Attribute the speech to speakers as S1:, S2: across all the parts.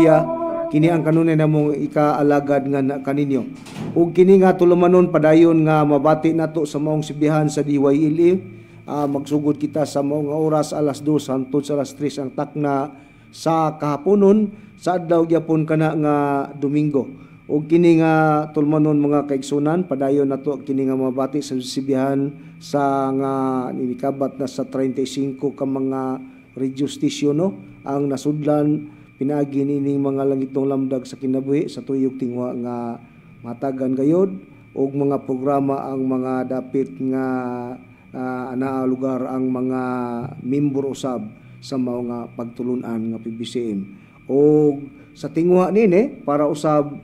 S1: pagsibya. Kini ang kanunay namong ikaalagad nga na kaninyo. Ug kini nga tulumanon padayon nga mabati nato sa maong sibihan sa DYLE. Magsugod kita sa maong oras, alas 2 hangtod sa alas 3 ang takna sa kahaponon sa adlaw gyapon kana nga Domingo. Ug kini nga tulumanon, mga kaigsunan, padayon nato kini nga mabati sa sibihan sa nga nikabat na sa 35 ka mga radio station, no, ang nasudlan pinaagi nining mga langitong lamdag sa kinabuhi sa tuyog tingwa nga matagan gayod og mga programa ang mga dapit nga anaa lugar ang mga membro usab sa mga pagtulunan nga PBCM. Og sa tingwa nini, para usab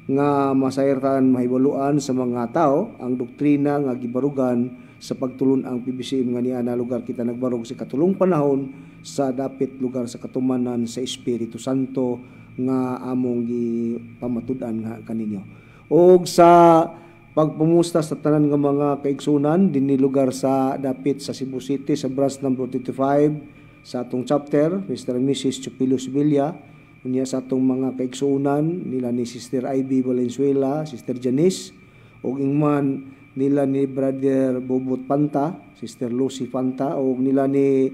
S1: nga masayran, mahibaluan sa mga tao ang doktrina nga gibarugan sa pagtulun ang PBCM nga niya na lugar kita nagbarog sa katulong panahon sa dapit lugar sa katumanan sa Espiritu Santo nga among gipamatud-an nga kaninyo. Og sa pagpumusta sa tanan nga mga kaigsunan dinhi lugar sa dapit sa Cebu City, sa branch number 25 sa atong chapter, Mr. and Mrs. Chupilo Sevilla, unya sa atong mga kaigsuonan nila ni Sister Ivy Valenzuela, Sister Janice, ug ingman nila ni Brother Bobot Panta, Sister Lucy Panta, ug nila ni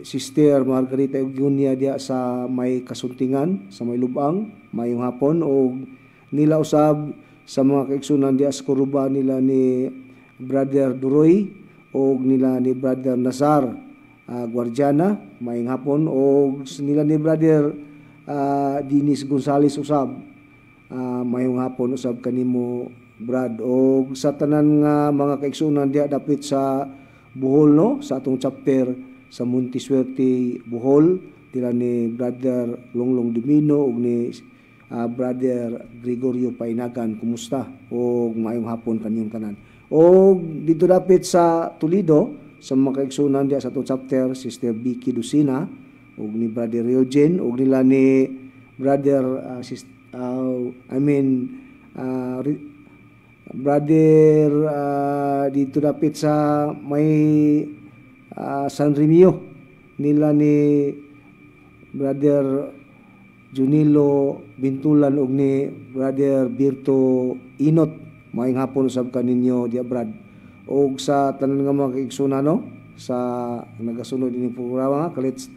S1: Sister Margarita Eugenia diya sa may kasuntingan sa may lubang, mayong hapon. Og nila usab sa mga kaigsunan diya sa Kuruba, nila ni Brother Duroy og nila ni Brother Nazar Guardiana, mayong hapon. Og nila ni Brother Dennis Gonzales usab, mayong hapon usab kanimo, Brad. Og sa tanan nga mga kaigsunan diha dapit sa Bohol, no, sa atong chapter sa Monte Suerte Bohol, nila ni Brother Longlong Dimino ug ni Brother Gregorio Painagan, kumusta og maayong hapon kaniyong tanan. Og dito dapit sa Toledo, sa mga kaigsunan diha sa atong chapter, Sister Vicky Lucina ug ni Brother Eugene ug nila ni Brother I mean Brother dito dapit sa may San Remio, nila ni Brother Junilo Bintulan ug ni Brother Birto Inot, maayong hapon usab kaninyo diya, Brad. Og sa tanan nga mga kaigsunan, no, sa nagasunod ining programa kalit,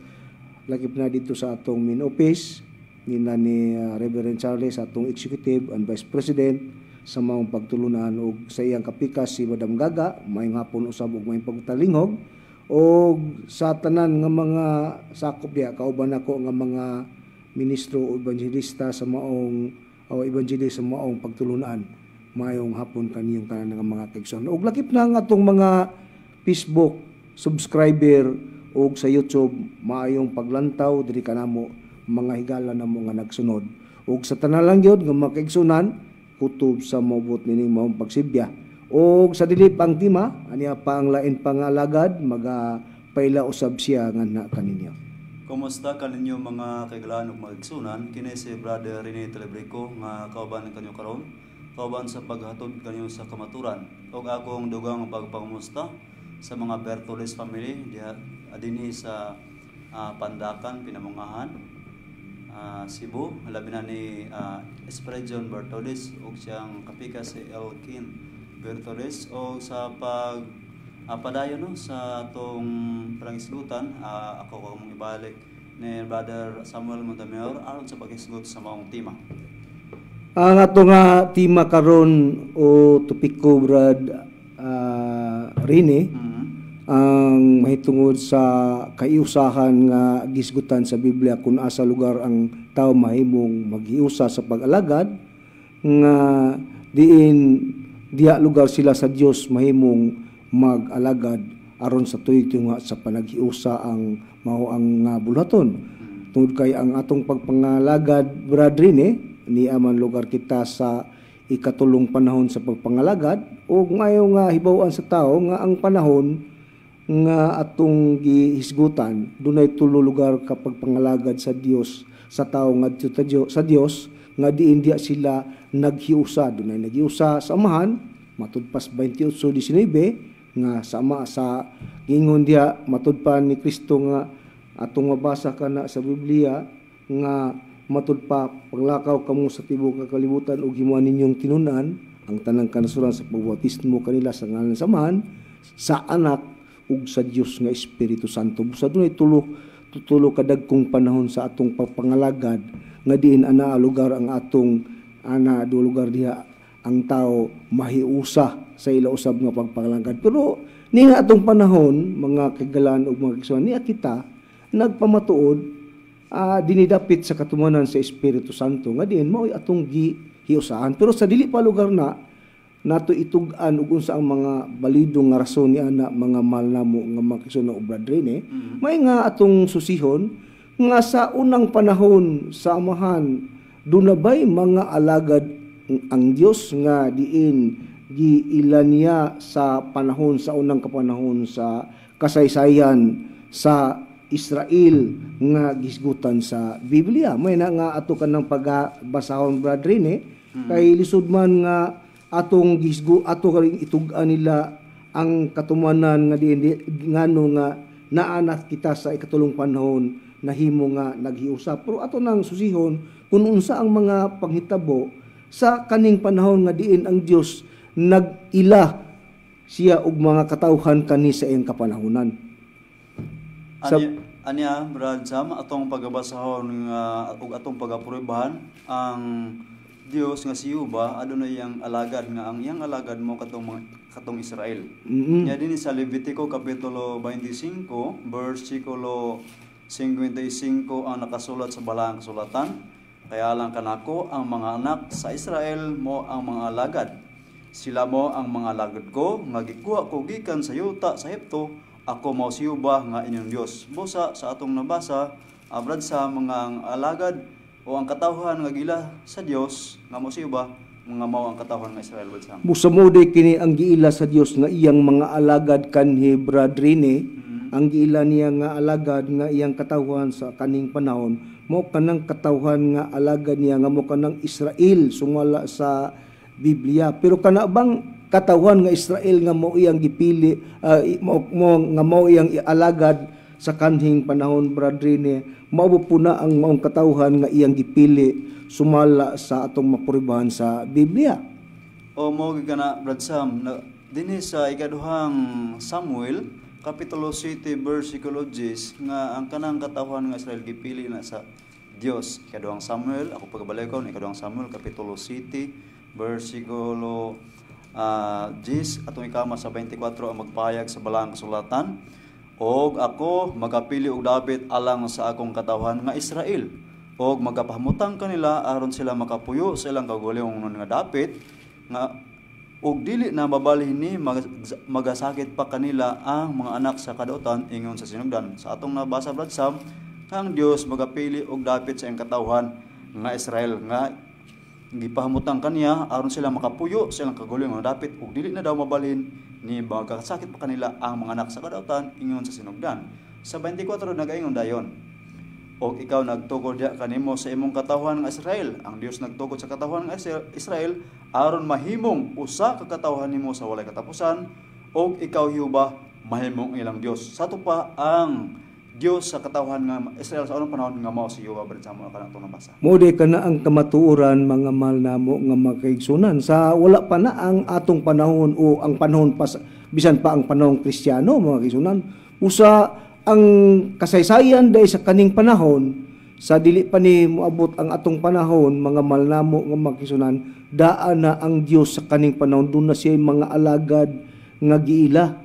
S1: lakip na dito sa atong main office nila ni Reverend Charlie, sa atong executive and vice president sa maong pagtulunan og sa iyang kapikas si Madam Gaga, maayong hapon usab ug maayong pagtalingog. Og sa tanan nga mga sakop diha kauban nako nga mga ministro o ebangelista sa maong o evangelista sa maong pagtulunan, maayong hapon kaniyong tanan nga mga kaigsoon. Og lakip na ang atong mga Facebook subscriber og sa YouTube, maayong paglantaw diri kanamo, mga higala namo nga nagsunod. Og sa tanan lang gyud nga mga kaigsunan, kutob sa moabot nining maong pagsibya. Og sa dili pang tema, aniya pa ang lain pang alagad maga paila usab siya nga na kaninyo.
S2: Kumusta kaninyo, mga kaigalaan ug mga igsunan? Kini si Brother Rene Telebrico nga kauban kanyo karon, kauban sa paghatod kanyo sa kamaturan. Ug akong dugang pagpangumusta sa mga Bertoles family diha dinhi sa Pandakan, Pinamungahan, Cebu, labi na ni Esperidion Bertoles ug siyang kapikas si Elkin Bertoles. O sa pag padayon, no, sa atong pangisgutan, ako kamong ibalik ni Brother Samuel Montemayor aron sa paghisgot sa maong tema.
S1: Ang ato nga tema karon o topiko, Brad Rene, ang mahitungod sa kaiusahan nga gisgutan sa Biblia kung asa lugar ang tao mahimong maghiusa sa pag-alagad nga diin diha lugar sila sa Dios mahimong mag-alagad aron sa tuyog nga sa panaghiusa ang mao ang nga buluhaton. Tungod kay ang atong pagpangalagad, Brad Rene, ni aman lugar kita sa ikatulong panahon sa pagpangalagad o ngayo nga hibaw-an sa tao nga ang panahon nga atong gihisgutan, dunay tulo lugar kapag pangalagad sa Dios sa tao ngadto ta sa Dios nga diin diya sila naghiusa. Dunay naghiusa sa Amahan, matud pas 28:19, nga sama sa gingon diha matud pa ni Kristo nga Atong mabasa kana sa Biblia nga matud pa, "Panglakaw kamo sa tibuok nga kalibutan ug himuan ninyong tinun-an ang tanang kanasuran sa pagbautismo kanila sa ngalan sa Amahan, sa Anak ug sa Dios nga Espiritu Santo." Busa dunay tulo kadagkong panahon sa atong pagpangalagad nga diin ana lugar ang atong ana do lugar diha ang tao mahiusa sa ila usab nga pagpangalagad. Pero niya atong panahon, mga kagalan ug mga kisuan, niya kita nagpamatuod dinidapit sa katumanan sa Espiritu Santo nga diin mao'y atong gihiusahan. Pero sa dili pa lugar na nato itug-an ug unsa ang mga balido nga rason ni ana, mga mahal namo nga mga kisuan ug brethren, may nga atong susihon nga sa unang panahon sa Amahan, duna bay mga alagad ang Dios nga diin giila niya sa panahon sa unang kapanahon sa kasaysayan sa Israel nga gisgutan sa Biblia? May na nga ato kanang pagbasahon, brethren, kay lisod man nga atong gisgu ato karing itug-an nila ang katumanan nga diin ngano nga naanat kita sa ikatulong panahon nahimo nga naghiusa. Pero ato nang susihon kung unsa ang mga panghitabo sa kaning panahon nga diin ang Dios nag-ila siya og mga katawhan kani sa iyang kapanahonan.
S2: Anya, anya Brad Sam, atong pagabasahon nga ug atong pagapruebahan ang Dios nga si Jehova adunay iyang alagad nga ang iyang alagad mo katong mga katong Israel. Nya dinhi sa Levitico kapitulo 25 versikulo 55 ang nakasulat sa Balaang Kasulatan: "Kaya lang kanako ang mga anak sa Israel mo ang mga alagad. Sila mo ang mga alagad ko nga gikuha ko gikan sa yuta sa Ehipto. Ako mao si Jehova nga inyong Dios." Busa sa atong nabasa, Brad, sa mga alagad o ang katawhan nga gila sa Dios nga mao si Jehova mga mao ang katawhan nga Israel, Brad Sam.
S1: Busa mo day kini ang giila sa Dios nga iyang mga alagad kanhi, brethren, ang giila niya nga alagad nga iyang katawhan sa kaning panahon mao kanang katawhan nga alagad niya nga mo kanang Israel sumala sa Biblia. Pero kana bang katawhan nga Israel nga mao iyang gipili, mo nga mao iyang alagad sa kanhing panahon, brethren, mao po na ang maong katawhan nga iyang gipili sumala sa atong mapuribahan sa Biblia?
S2: O mo kana, Brad Sam, na, dinhi sa ikaduhang Samuel kapitulo 7 versikulo 10 nga ang kanang katawhan nga Israel gipili na sa Dios. Ikaduhang Samuel, ako pagabalikon, Ikaduhang Samuel kapitulo 7 versikulo 10, atong ikama sa 24 ang magpahayag sa Balaang Kasulatan: "Og ako magapili og dapit alang sa akong katawhan nga Israel og magapahamutang kanila aron sila makapuyo sa ilang kaugalingon nga dapit nga ug dili na mabalhin ni magasakit pa kanila ang mga anak sa kadautan, ingon sa sinugdan." Sa atong nabasa, Brad Sam, nga ang Dios magapili og dapit sa iyang katawhan nga Israel nga gipahamutang kaniya aron sila makapuyo sa ilang kaugalingon nga dapit ug dili na daw mabalhin ni magasakit pa kanila ang mga anak sa kadautan, ingon sa sinugdan. Sa 24 nagaingon dayon, "Og ikaw nagtukod diha kanimo sa imong katawhan nga Israel." Ang Dios nagtukod sa katawhan nga Israel aron mahimong usa ka katawhan nimo sa walay katapusan, og ikaw, Jehova, mahimong ilang Dios. Sa ato pa ang Dios sa katawhan nga Israel sa unang panahon nga mao si Jehova, Brad Samuel, kanang atong nabasa.
S1: Mo di kana ang kamatuoran, mga mahal namo nga mga kaigsunan, sa wala pa na ang atong panahon o ang panahon pa bisan pa ang panahong Kristiyano, mga kaigsunan. Usa ang kasaysayan dahil sa kaning panahon, sa dili pa ni moabot ang atong panahon, mga mahal namo nga mga kaigsunan, daan na ang Dios sa kaning panahon, duna siya mga alagad nga giila.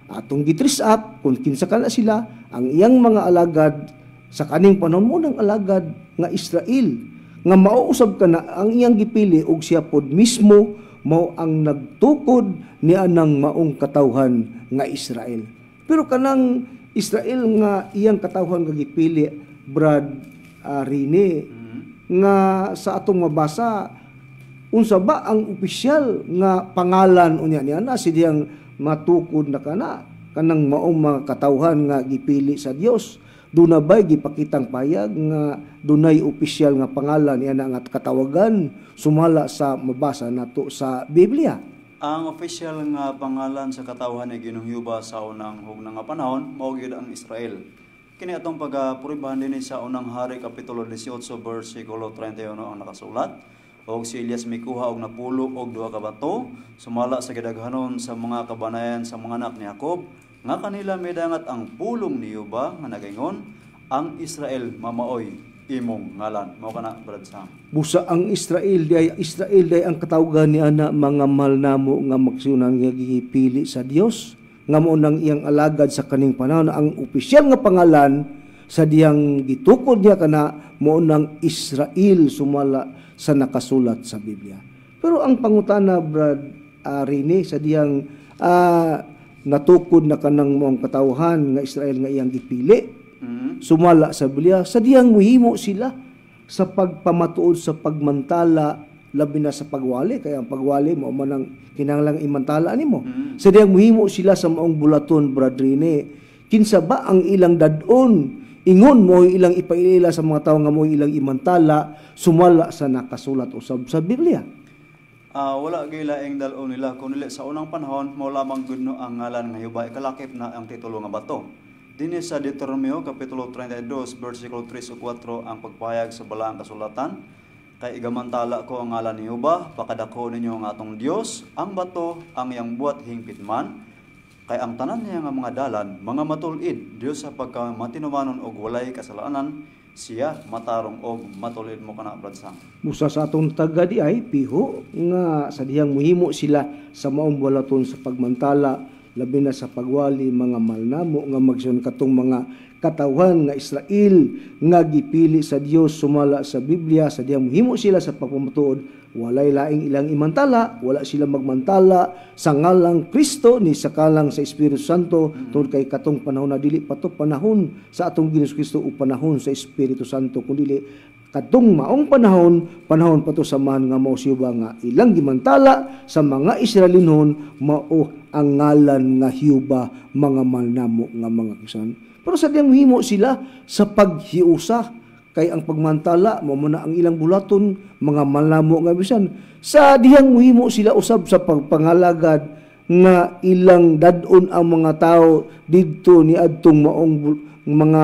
S1: Atong gi-trace up kung kinsa kana sila ang iyang mga alagad sa kaning panahon mo ng alagad nga Israel nga mauusab ka na ang iyang gipili og siya pod mismo mao ang nagtukod ni anang maong katawhan nga Israel. Pero kanang Israel nga iyang katawhan nga gipili, Brad Rene, nga sa atong mabasa, unsa ba ang opisyal nga pangalan unya niya na si diyang matukod na kana kanang maong mga katawhan nga gipili sa Dios? Duna bay gipakitang payag nga dunay opisyal nga pangalan niya nga katawagan sumala sa mabasa nato sa Biblia?
S2: Ang opisyal nga pangalan sa katawhan ni Ginoong Jehova sa unang hugna nga panahon mao gyud ang Israel. Kini atong pagapuribahan dinhi sa Unang Hari kapitulo 18 bersikulo 31 ang nakasulat. Og si Elias mikuha og 92 ka bato sumala sa gidaghanon sa mga kabanayan sa mga anak ni Jacob nga kanila midangat ang pulong ni Jehova nga nagaingon, ang Israel mamaoy imong ngalan. Mao kana, Brad Sam.
S1: Busa ang Israel diay, Israel diay ang katawgan ni ana, mga mahal namo nga magsunan, nga gipili sa Dios nga mao nang iyang alagad sa kaning panahon. Ang opisyal nga pangalan sa diyang gitukod niya kana mao nang Israel sumala sa nakasulat sa Biblia. Pero ang pangutana, Brad Rene, sa diyang natukod na kanang maong katawhan nga Israel nga iyang gipili sumala sa Biblia, sa diyang muhimo sila sa pagpamatuod sa pagmantala, labi na sa pagwali, kaya ang pagwali mao man ang kinahanglang imantala nimo. Sa diyang muhimo sila sa maong bulaton, Brad Rene, kinsa ba ang ilang dadon ingon mo ilang ipailila sa mga tawo nga mo ilang imantala sumala sa nakasulat usab sa Biblia?
S2: Wala gyud laing dal-on nila kun dili sa unang panahon mao lamang gud no ang ngalan nga Jehova ikalakip na ang titulo nga bato. Dinhi sa Deuteronomio kapitulo 32 bersikulo 3 ug 4 ang pagpahayag sa balaang kasulatan: "Kay igamantala ko ang ngalan ni Jehova, pakadako ninyo ang atong Dios, ang bato, ang iyang buhat hingpit man, kay ang tanan niya nga mga dalan mga matul-id, Dios sa pagkamatinumanon og walay kasalanan, siya matarong og matulid." Mo kana, Brad Sam.
S1: Busa sa atong taga di ay piho nga sa dihang muhimo sila sa maong bulaton sa pagmantala, labi na sa pagwali, mga malnamo nga magsun, katong mga katawhan nga Israel nga gipili sa Dios sumala sa Biblia, sa dihang muhimo sila sa pagpamatuod, walay laing ilang imantala, wala sila magmantala sa ngalang Kristo ni sa kalang sa Espiritu Santo, tungod kay katong panahon na dili pa to panahon sa atong Ginoong Kristo o panahon sa Espiritu Santo, kundi katong maong panahon, panahon pa to sa man nga mao si Jehova nga ilang gimantala sa mga Israelinhon, mao ang ngalan nga Jehova, mga malnamo nga mga kisan. Pero sa diyang himo sila sa paghiusa, kay ang pagmantala mao man na ang ilang bulaton, mga malnamo nga bisan, sa dihang muhimo sila usab sa pagpangalagad nga ilang dadon ang mga tao didto ni adtong maong mga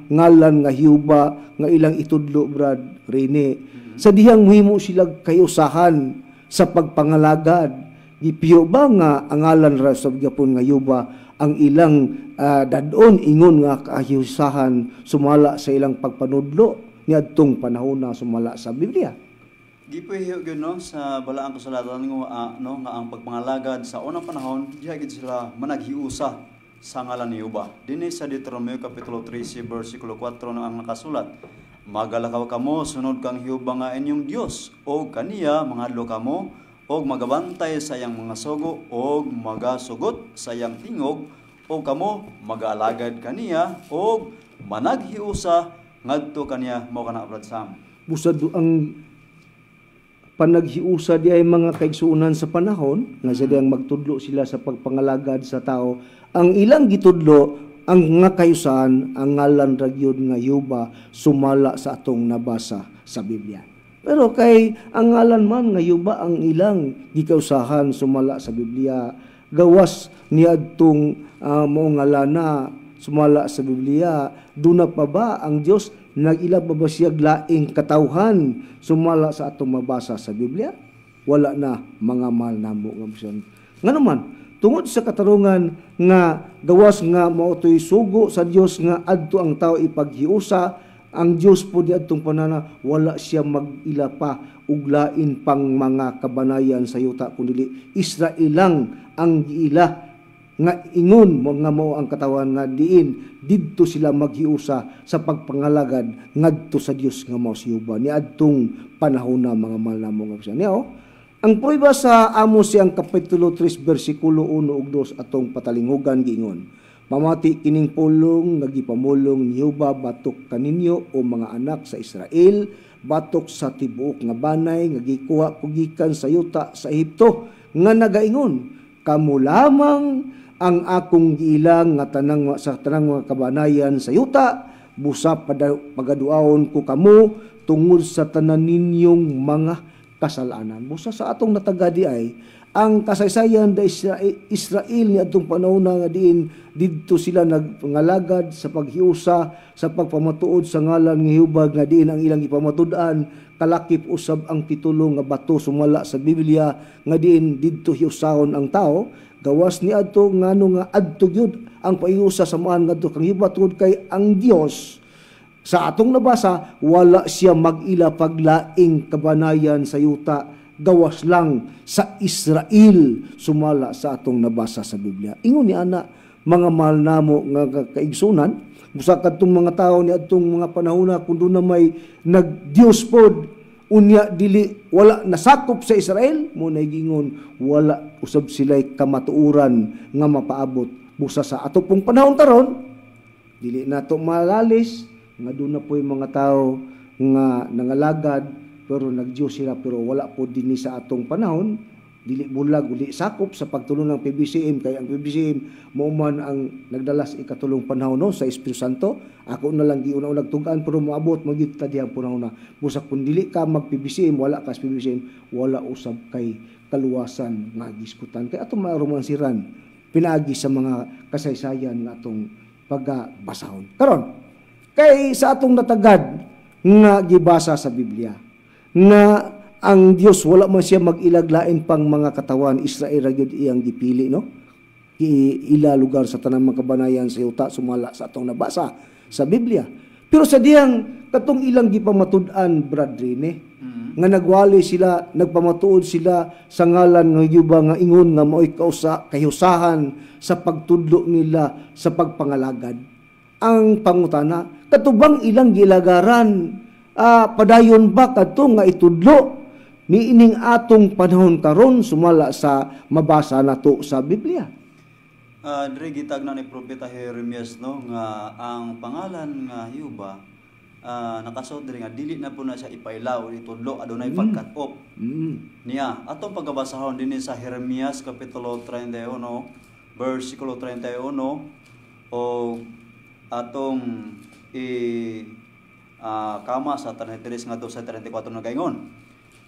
S1: ngalan nga Jehova nga ilang itudlo, Brad Rene. Sa dihang muhimo sila kayusahan sa pagpangalagad, gipiyo ba nga ang ngalan ra sa gyapon nga Jehova ang ilang dadon ingon nga kahiusahan sumala sa ilang pagpanudlo niadtong panahon na sumala sa Biblia?
S2: Gipuhiyo gyud no sa balaang kasulatan nga no nga ang pagpangalagad sa unang panahon diha gid sila managhiusa sa ngalan ni Jehova. Dinhi sa Deuteronomio kapitulo 13 bersikulo 4 na ang nakasulat: "Magalakaw kamo sunod kang Jehova nga inyong Dios og kaniya mangadlo kamo og magabantay sa iyang mga sugo og magasugot sa iyang tingog og kamo magaalagad kaniya og managhiusa ngadto kaniya." Mao kana, Brad Sam.
S1: Busad ang panaghiusa di ay, mga kaigsuonan, sa panahon nga sa diyang magtudlo sila sa pagpangalagad sa tao, ang ilang gitudlo ang nga kayusan ang ngalan ra gyud nga Jehova sumala sa atong nabasa sa Biblia. Pero kay ang ngalan man nga Jehova ang ilang gikausahan sumala sa Biblia, gawas niadtong mao ngalana sumala sa Biblia, duna pa ba ang Dios nag-ila pa ba siya laing katawhan sumala sa atong mabasa sa Biblia? Wala na, mga mahal namo nga bisyon. Ngano man, tungod sa katarungan nga gawas nga mao to'y sugo sa Dios nga adto ang tao ipaghiusa, ang Dios po di adtong panana wala siya mag-ila pa og lain pang mga kabanayan sa yuta kundi Israel lang ang giila nga ingon mo nga mao ang katawan nga diin didto sila maghiusa sa pagpangalagad ngadto sa Dios nga mao si Jehova niadtong panahon na, mga mahal namo nga bisan. Niya, oh, ang prueba sa Amos siyang kapitulo 3 bersikulo 1 ug 2 atong patalinghugan, giingon: "Pamati kining pulong nga gipamulong ni Jehova batok kaninyo, o mga anak sa Israel, batok sa tibuok nga banay nga gikuha ko gikan sa yuta sa Ehipto, nga nagaingon, kamo lamang ang akong giilang nga tanang sa tanang mga kabanayan sa yuta, busa pagaduaon ko kamo tungod sa tanan ninyong mga kasalanan. Busa sa atong natagadi ay ang kasaysayan da Israel ni adtong panahon nga diin didto sila nagpangalagad sa paghiusa sa pagpamatuod sa ngalan ni Jehova, nga diin ang ilang gipamatud-an kalakip usab ang titulo nga bato sumala sa Biblia nga diin didto hiusahon ang tao gawas ni adto, ngano nga adto gyud ang paiusa sa maan ngadto kang Jehova, tungod kay ang Dios sa atong nabasa wala siya mag-ila paglaing kabanayan sa yuta gawas lang sa Israel sumala sa atong nabasa sa Biblia. Ingon ni ana, mga mahal namo nga kaigsunan, busa kadtong mga tawo ni adtong mga panahona, kung doon na may nag-Dios pod unya dili wala nasakop sa Israel, mo na gingon wala usab sila'y kamatuoran nga mapaabot. Busa sa ato pong panahon karon, dili nato malalis nga doon na po'y mga tao nga nangalagad pero nag-Diyos sila, pero wala po dinhi sa atong panahon, dili bulag, dili sakop sa pagtulong ng PBCM, kay ang PBCM mao man ang nagdala sa ikatulong panahon, no, sa Espiritu Santo. Ako na lang giuna-unag tug-an, pero moabot magyud ta dihang panahon na. Busa kung dili ka mag PBCM, wala ka sa PBCM, wala usab kay kaluwasan nga giskutan. Kay atong marumansiran pinaagi sa mga kasaysayan nga atong pagabasahon. Karon, kay sa atong natagad nga gibasa sa Biblia nga ang Dios wala man siya mag-ilaglain pang mga katawan, Israel ra gyud iyang gipili, no? Ila lugar sa tanang mga kabanayan sa yuta sumala sa atong nabasa sa Biblia. Pero sa diyang katong ilang gipamatud-an, Brad Rene, nga nagwali sila, nagpamatuod sila sa ngalan nga Yuba nga ingon nga mao'y kahiusahan sa pagtudlo nila sa pagpangalagad. Ang pangutana, katubang ilang gilagaran, padayon ba kadto nga itudlo niining atong panahon karon sumala sa mabasa nato sa Biblia?
S2: Diri gitagna ni Propeta Jeremias, no, nga ang pangalan nga Jehova, nakasuot diri nga dili na po na siya ipailaw itudlo, adunay pagkat-op niya. Atong pagabasahon dinhi sa Jeremias kapitulo 31 bersikulo 31 o atong i kama sa 33 ngadto sa 34 nagaingon.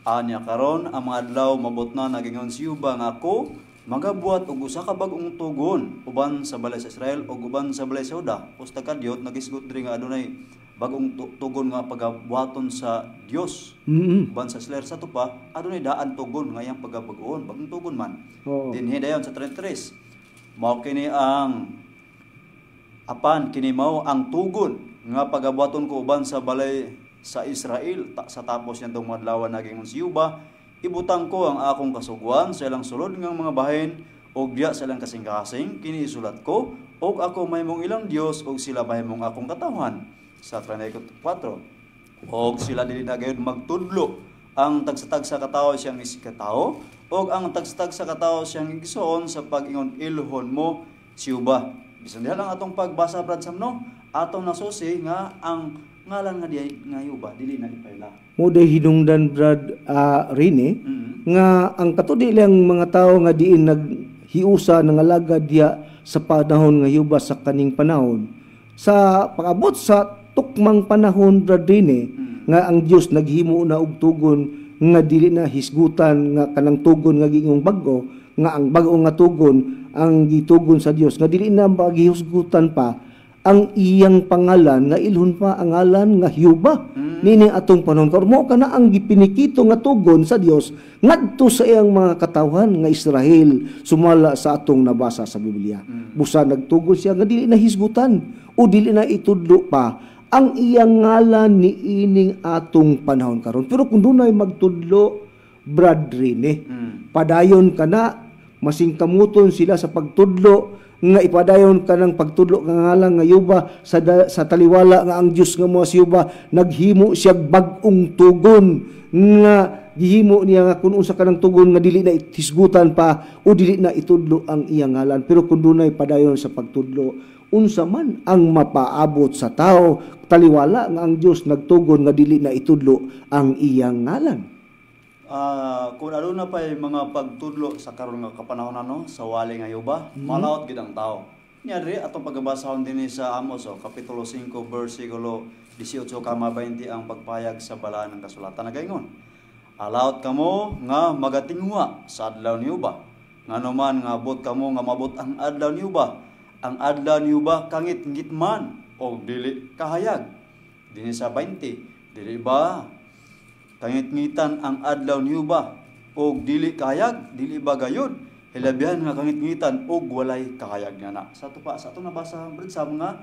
S2: Anya karon ang mga adlaw mabot na, nagingon si Yuba nga ako magabuhat og usa ka bag-ong tugon uban sa balay sa Israel ug uban sa balay sa Juda. Usta kadyot nagisgot diri nga adunay bagong tugon nga pagabuhaton sa Dios. Uban sa Israel sa tupa adunay daan tugon nga iyang pagabag-on, bagong tugon man. Dinhi dayon sa 33. Mao kini ang apan kini mao ang tugon nga pagabuhaton ko uban sa balay sa Israel sa tapos niyang madlawan naging si Yuba, ibutang ko ang akong kasugwan sa ilang sulod ng mga bahin og diya sa ilang kasing-kasing kini isulat ko og ako mahimong ilang Dios og sila mahimong akong katawhan. Sa 34, og sila dili na gayud magtudlo ang tagsa-tagsa katawo siyang isikatawo og ang tagsa-tagsa katawo siyang igsoon sa pag-ingon ilhon mo si Yuba. Bisan diha lang atong pagbasa, Brad Sam, no, atong nasusi nga ang ngalan nga diay nga Yuba dili na ipaila.
S1: Mo day hinungdan, Brad Rene, nga ang katudi lang mga tao nga diin naghiusa nangalagad diya sa panahon nga Yuba sa kaning panahon, sa pag-abot sa tukmang panahon, Brad Rene, nga ang Dios naghimo na og tugon nga dili na hisgutan nga kanang tugon nga giingong bag-o, nga ang bag-o nga tugon ang gitugon sa Dios nga dili na magihusgutan pa ang iyang pangalan nga ilhon pa ang ngalan nga Jehova. Nining atong panahon karon mo kana ang gipinikito nga tugon sa Dios ngadto sa iyang mga katawhan nga Israel sumala sa atong nabasa sa Biblia. Busa nagtugon siya nga dili na hisgutan o dili na itudlo pa ang iyang ngalan niining atong panahon karon. Pero kung dunay magtudlo, Brad Rene, padayon kana masingkamuton sila sa pagtudlo nga ipadayon ka ng pagtudlo nga ngalan nga Yuba sa taliwala nga ang Dios nga mo si Yuba naghimo siya bag-ong tugon nga gihimo niya nga kun unsa kanang tugon nga dili na hisgutan pa o dili na itudlo ang iyang ngalan. Pero kun dunay padayon sa pagtudlo, unsa man ang mapaabot sa tao taliwala nga ang Dios nagtugon nga dili na itudlo ang iyang ngalan?
S2: Kung aduna pa'y mga pagtudlo sa karon nga kapanahon, no, sa wali nga Yuba, malaot gid ang tao. Nya diri atong pagabasahon dinhi sa Amos, oh, kapitulo 5 bersikulo 18 kama 20 ang pagpayag sa balaan ng kasulatan nagaingon. Alaot kamo nga magatinguha sa adlaw ni Jehova. Ngano man nga abot kamo nga mabot ang adlaw ni Jehova. Ang adlaw ni Jehova kangit-ngit man og dili kahayag. Dinhi sa 20, dili ba kangit-ngitan ang adlaw ni Jehova og dili kahayag, dili ba gayud hilabihan nga kangit-ngitan og walay kahayag nga na? Sa ato pa sa atong nabasa, Brad Sam, nga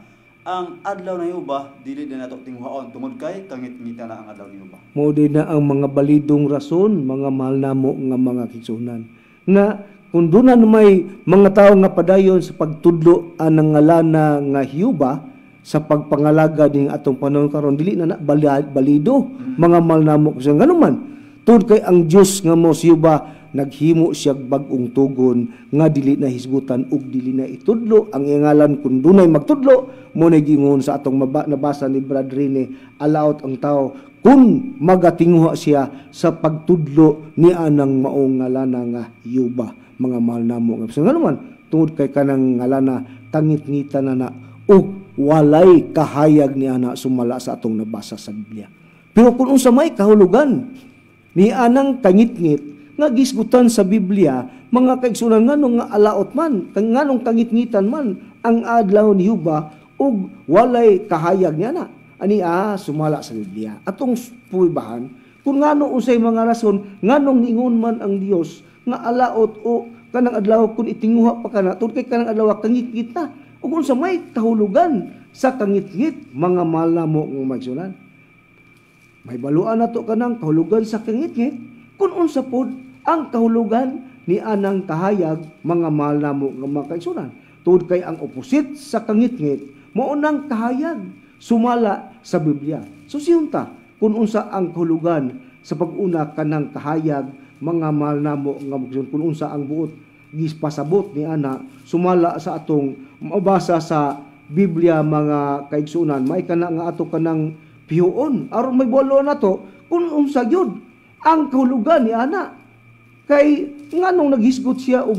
S2: ang adlaw ni Jehova dili din nato tinguhaon tungod kay kangit-ngitan na ang adlaw ni Jehova.
S1: Mao din na ang mga balidong rason, mga mahal namo nga mga kaigsuonan, nga kung doon na may mga tao nga padayon sa pagtudlo anang ngalana nga Jehova sa pagpangalaga ning atong panahon karon, dili na na balido, mga mahal namo, kasi ngano man, tungod kay ang Dios nga mo si Jehova naghimo siya bag-ong tugon nga dili na hisgutan ug dili na itudlo ang iyang ngalan. Kung dunay magtudlo, mo na gingon sa atong nabasa ni Brad Rene, alaot ang tao kung magatinguha siya sa pagtudlo ni anang maong ngalana nga Yuba, mga mahal namo nga. Ngano man, tungod kay kanang ngalana kangit-ngitan na na ug walay kahayag ni ana sumala sa atong nabasa sa Biblia. Pero kung unsa may kahulugan ni anang kangitngit nga gisgutan sa Biblia, mga kaigsunan, nganong nga alaot man, nganong kangitngitan man ang adlaw ni Jehova ug walay kahayag niya na ani sumala sa Biblia? Atong puybahan kung ngano, unsay mga rason nganong niingon man ang Dios nga alaot o kanang adlaw kung itinguha pa kana, tungod kay kanang adlaw kangitngit na, ug unsa may kahulugan sa kangitngit, mga mahal namo nga maigsunan. May baluan nato kanang kahulugan sa kangitngit, kung unsa pod ang kahulugan ni anang kahayag, mga mahal namo nga mga kaigsunan. Tungod kay ang opposite sa kangitngit mao nang kahayag sumala sa Biblia. So siyunta kung unsa ang kahulugan sa pag-una kanang kahayag, mga mahal namo nga mga, kung unsa ang buot gispasabot ni ana sumala sa atong mabasa sa Biblia, mga kaigsunan. May kana nga ato kanang pihuon aron may bualo nato kung unsa gyud ang kahulugan ni ana, kay nganong naghisgot siya og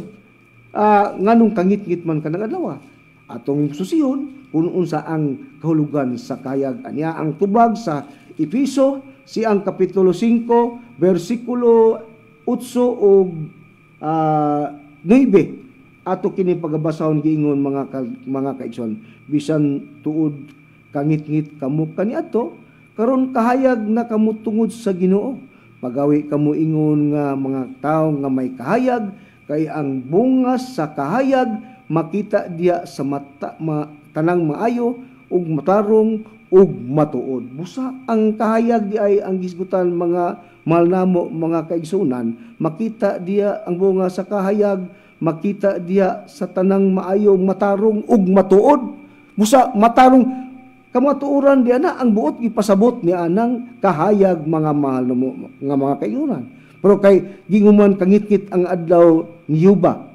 S1: nganong kangitngit man kanang adlaw. Atong susihon kung unsa ang kahulugan sa kahayag. Anya ang tubag sa Efeso siyang kapitulo 5 bersikulo 8 ug 9, ato kini pagabasahon. Giingon, mga kaigsoon, "Bisan tuod kangitngit kamo kaniadto, karon kahayag na kamo tungod sa Ginoo. Pagawi kamo ingon nga mga tawo nga may kahayag, kay ang bunga sa kahayag makita diya sa mata, tanang maayo ug matarong ug matuod." Busa ang kahayag di ay ang gisgutan, mga mahal namo mga kaigsunan, makita diya ang bunga sa kahayag, makita diya sa tanang maayo, matarong ug matuod. Busa matarong, kamatuoran diya na ang buot gipasabot ni anang kahayag, mga mahal namo nga mga kaigsunan. Pero kay ginguman kangitngit ang adlaw ni Jehova,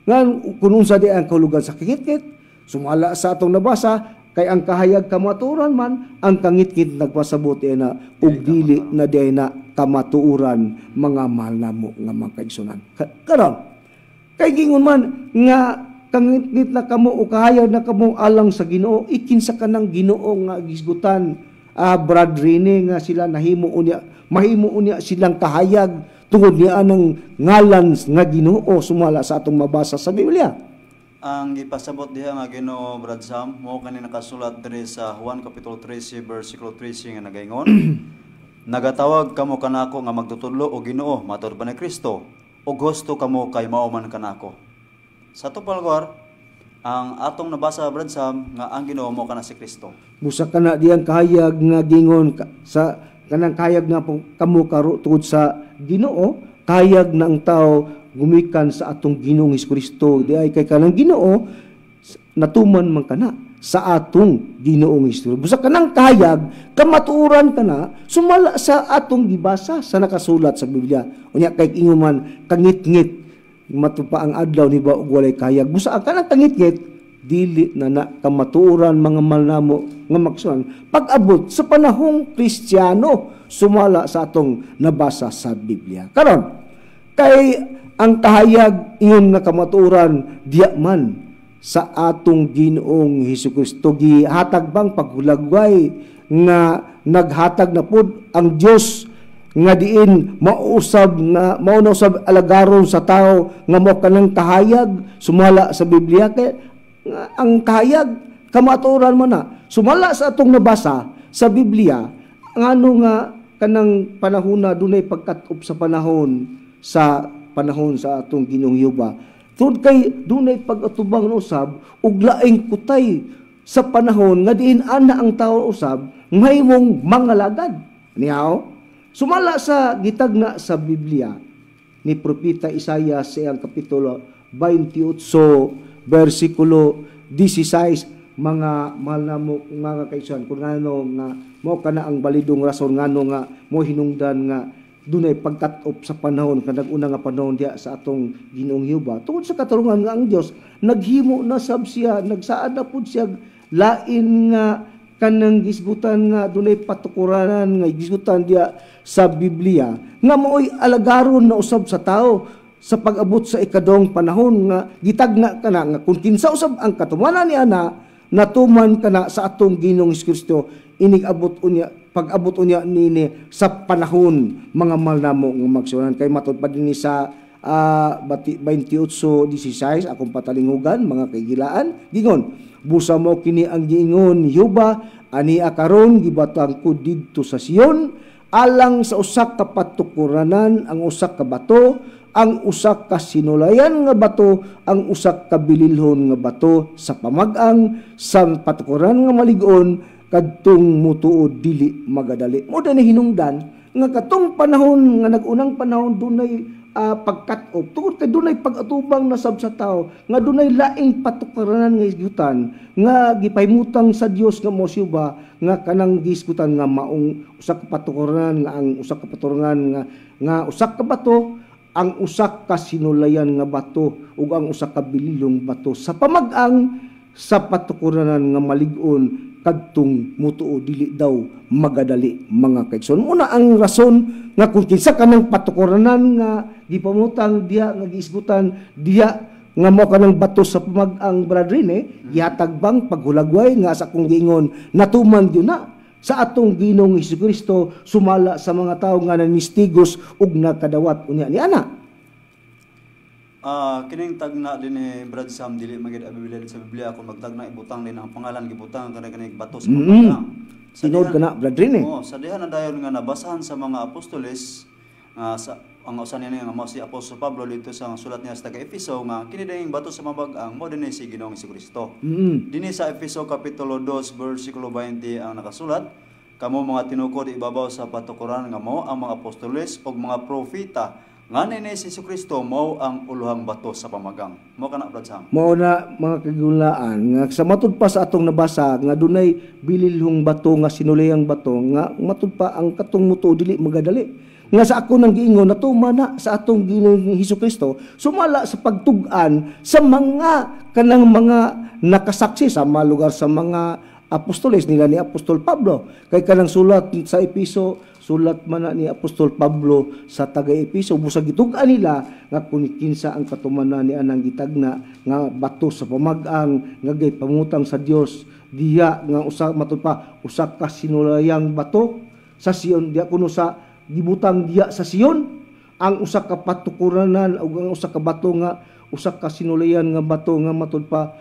S1: ngan kung unsa di ang kahulugan sa kangitngit sumala sa atong nabasa, kay ang kahayag kamatuoran man, ang kangitngit nagpasabot na ug dili na di na kamatuoran, mga mahal namo nga mga kaigsunan. Karon kay gingon man nga kangitngit na kamo o kahayag na kamo alang sa Ginoo, ikinsa kanang Ginoo nga gisgutan, Brad Rene, nga sila nahimo unya, mahimo unya silang kahayag tungod niya anang ngalan nga Ginoo sumala sa atong mabasa sa Biblia?
S2: Ang gipasabot diha nga Ginoo, Brad Sam, mo kani nakasulat diri sa Juan kapitulo 13 bersikulo 13 nga nagaingon, "Nagatawag kamo kanako nga magtutudlo o Ginoo, matud pa ni Kristo, ug husto kamo kay mao man kanako." Sa ato palgor, ang atong nabasa, Brad Sam, nga ang Ginoo mo kana si Kristo.
S1: Busa kana diyang kahayag nga gingon sa kanang kahayag nga kamo karo tungod sa Ginoo, kahayag na ang tao gumikan sa atong Ginoong Kristo di ay kay kanang Ginoo natuman man kana sa atong Ginoong Hesus. Busa kanang kahayag kamatuoran kana sumala sa atong gibasa sa nakasulat sa Biblia. Unya kay ingon man kangitngit matupa ang adlaw ni ba ug walay kahayag. Busa ang kanang kangitngit dili na na kamatuoran, mga mahal namo nga maksuan, pag-abot sa panahong Kristiyano sumala sa atong nabasa sa Biblia. Karon kay ang kahayag ingon nga kamatuoran diya man sa atong Ginoong Hesukristo, gihatag bang paghulagway nga naghatag na pud ang Dios nga diin mausab nga mao na usab alagaron sa tao nga mo kanang kahayag sumala sa Biblia. Kay nga ang kahayag kamatuoran man na sumala sa atong nabasa sa Biblia, ngano nga kanang panahon na dunay pagkat-op sa panahon sa atong Ginoong Jehova, tungod kay dunay pag-atubang na usab ug laing kutay sa panahon nga diin ana ang tao usab mahimong mangalagad niyaw. Sumala sa gitagna sa Biblia ni Propeta Isaiah sa iyang kapitulo 28 bersikulo 16, mga mahal na mo mga kaigsuonan, kung ngano nga mao kana ang balidong rason ngano nga mo hinungdan nga dunay pagkat-op sa panahon kanang una nga panahon diha sa atong Ginoong Jehova, tungod sa katarungan nga ang Dios naghimo na sab siya, nagsaad na pud siya lain nga kanang gisgutan nga dunay patukuranan nga gisgutan diha sa Biblia nga maoy alagaron na usab sa tao sa pag-abot sa ikadong panahon nga gitagna kana nga kung kinsa usab ang katumanan ni ana natuman kana sa atong Ginoong Kristo inig abot unya pag-abot unya nini sa panahon, mga mahal namo nga magsunan. Kay matud pa dinhi sa 28:16, akong patalinghugan, mga kaigilaan, gingon, "Busa mo kini ang giingon ni Jehova, ani karon gibatang ko didto sa Sion alang sa usa ka patukuranan ang usa ka bato, ang usa ka sinulayan nga bato, ang usa ka bililhon nga bato sa pamag-ang sa patukuran nga malig-on, kadtong mutuo dili magadali." Mo ni hinungdan nga katong panahon nga nag-unang panahon dunay pagkat-op tungod kay dunay pag-atubang nasab sa tao nga dunay laing patukaranan nga isgutan nga gipahimutang sa Dios nga mo ba nga kanang gisgutan nga maong usa ka patukaranan nga ang usa ka patukaranan nga usa ka bato, ang usa ka sinulayan nga bato ug ang usa ka bililong bato sa pamag-ang sa patukuranan nga malig-on, kadtong mutuo dili daw magadali, mga kaigsoon. Muna ang rason nga kung kinsa kanang patukuranan nga gipamutang diha nga giisgutan diha nga mo kanang bato sa pamag-ang, Brad Rene, gihatag bang paghulagway nga sa akong giingon natuman gyud na sa atong Ginoong Hesukristo sumala sa mga tawo nga nanistigos ug nakadawat unya ni ana.
S2: Kining tagna din ni Brad Sam dili magid abi sa Biblia kung magtagna ibutang din ang pangalan, gibutang kanang kaning bato sa pamag-ang.
S1: Tinuod kana, Brad Rene.
S2: Oh, sa diha na dayon nga nabasahan sa mga apostoles sa ang usa niya nga mao si Apostol Pablo dito sa sulat niya sa taga Efeso nga kini dayong bato sa pamag-ang mao dinhi si Ginoong Kristo. Dinhi sa Efeso kapitulo 2 bersikulo 20 ang nakasulat, "Kamo mga tinukod ibabaw sa patukuran nga mao ang mga apostoles ug mga propeta, nga ni si Kristo mao ang uluhang bato sa pamagang." Mao kana, Brad Sam.
S1: Mao na, mga kagulaan, nga sa matud pa sa atong nabasa nga dunay bililhong bato nga sinulayang bato nga matud pa ang katong mutuo dili magadali. Nga sa ako nang giingon natuman na sa atong Ginoong Hesukristo sumala sa pagtug-an sa mga kanang mga nakasaksi sa mga lugar sa mga apostoles nila ni Apostol Pablo. Kay kanang sulat sa Episo, sulat man na ni Apostol Pablo sa taga Episo, busag gitug-an nila nga kun kinsa ang katumanan ni anang gitagna nga bato sa pamag-ang nga gipamutang sa Dios diha nga usa matud pa usa ka sinulayang bato sa Sion diha kuno sa gibutang diha sa Sion ang usa ka patukuranan ug ang usa ka bato nga usa ka sinulayan nga bato nga matud pa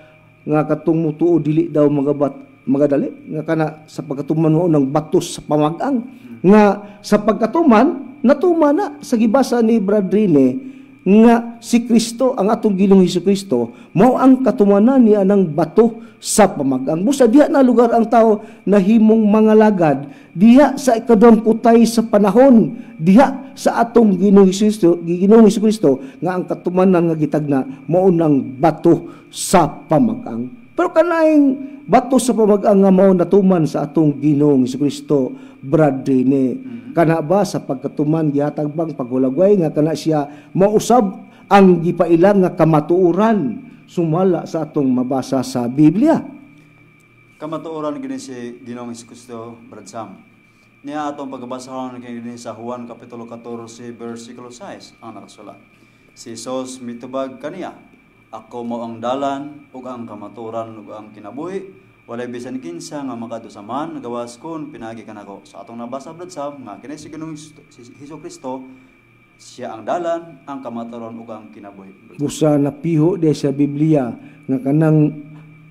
S1: nga katong mutuo dili daw magadali nga kana sa pagkatuman mo ng bato sa pamag-ang nga sa pagkatuman natuman na sa gibasa ni Brad Rene nga si Kristo ang atong Ginoong Hesukristo mao ang katumanan niya ng bato sa pamag-ang. Busa diha na lugar ang tao nahimong mga lagad diha sa ikaduhang kutay sa panahon diha sa atong Ginoong Hesukristo nga ang katumanan nga gitagna mao nang bato sa pamag-ang. Pero kanaing bato sa pamag-ang nga mao natuman sa atong Ginoong Hesukristo, Brad Rene, kana ba sa pagkatuman gihatag bang paghulagway nga kana siya mausab ang gipailang nga kamatuoran sumala sa atong mabasa sa Biblia?
S2: Kamatuoran gini si Ginoong Hesukristo, Brad Sam. Niya atong pagbasahon kini sa Juan kapitulo 14 bersikulo 6 ang nakasulat. Si Jesus mitubag kaniya, "Ako mao ang dalan ug ang kamatuoran ug ang kinabuhi. Walay bisan kinsa nga makaadto sa Amahan gawas kon pinaagi kanako. Sa atong nabasa, Brad Sam, nga kini si Ginoong si Hesus Kristo, siya ang dalan, ang kamatuoran ug ang kinabuhi.
S1: Busa napiho de sa Biblia nga kanang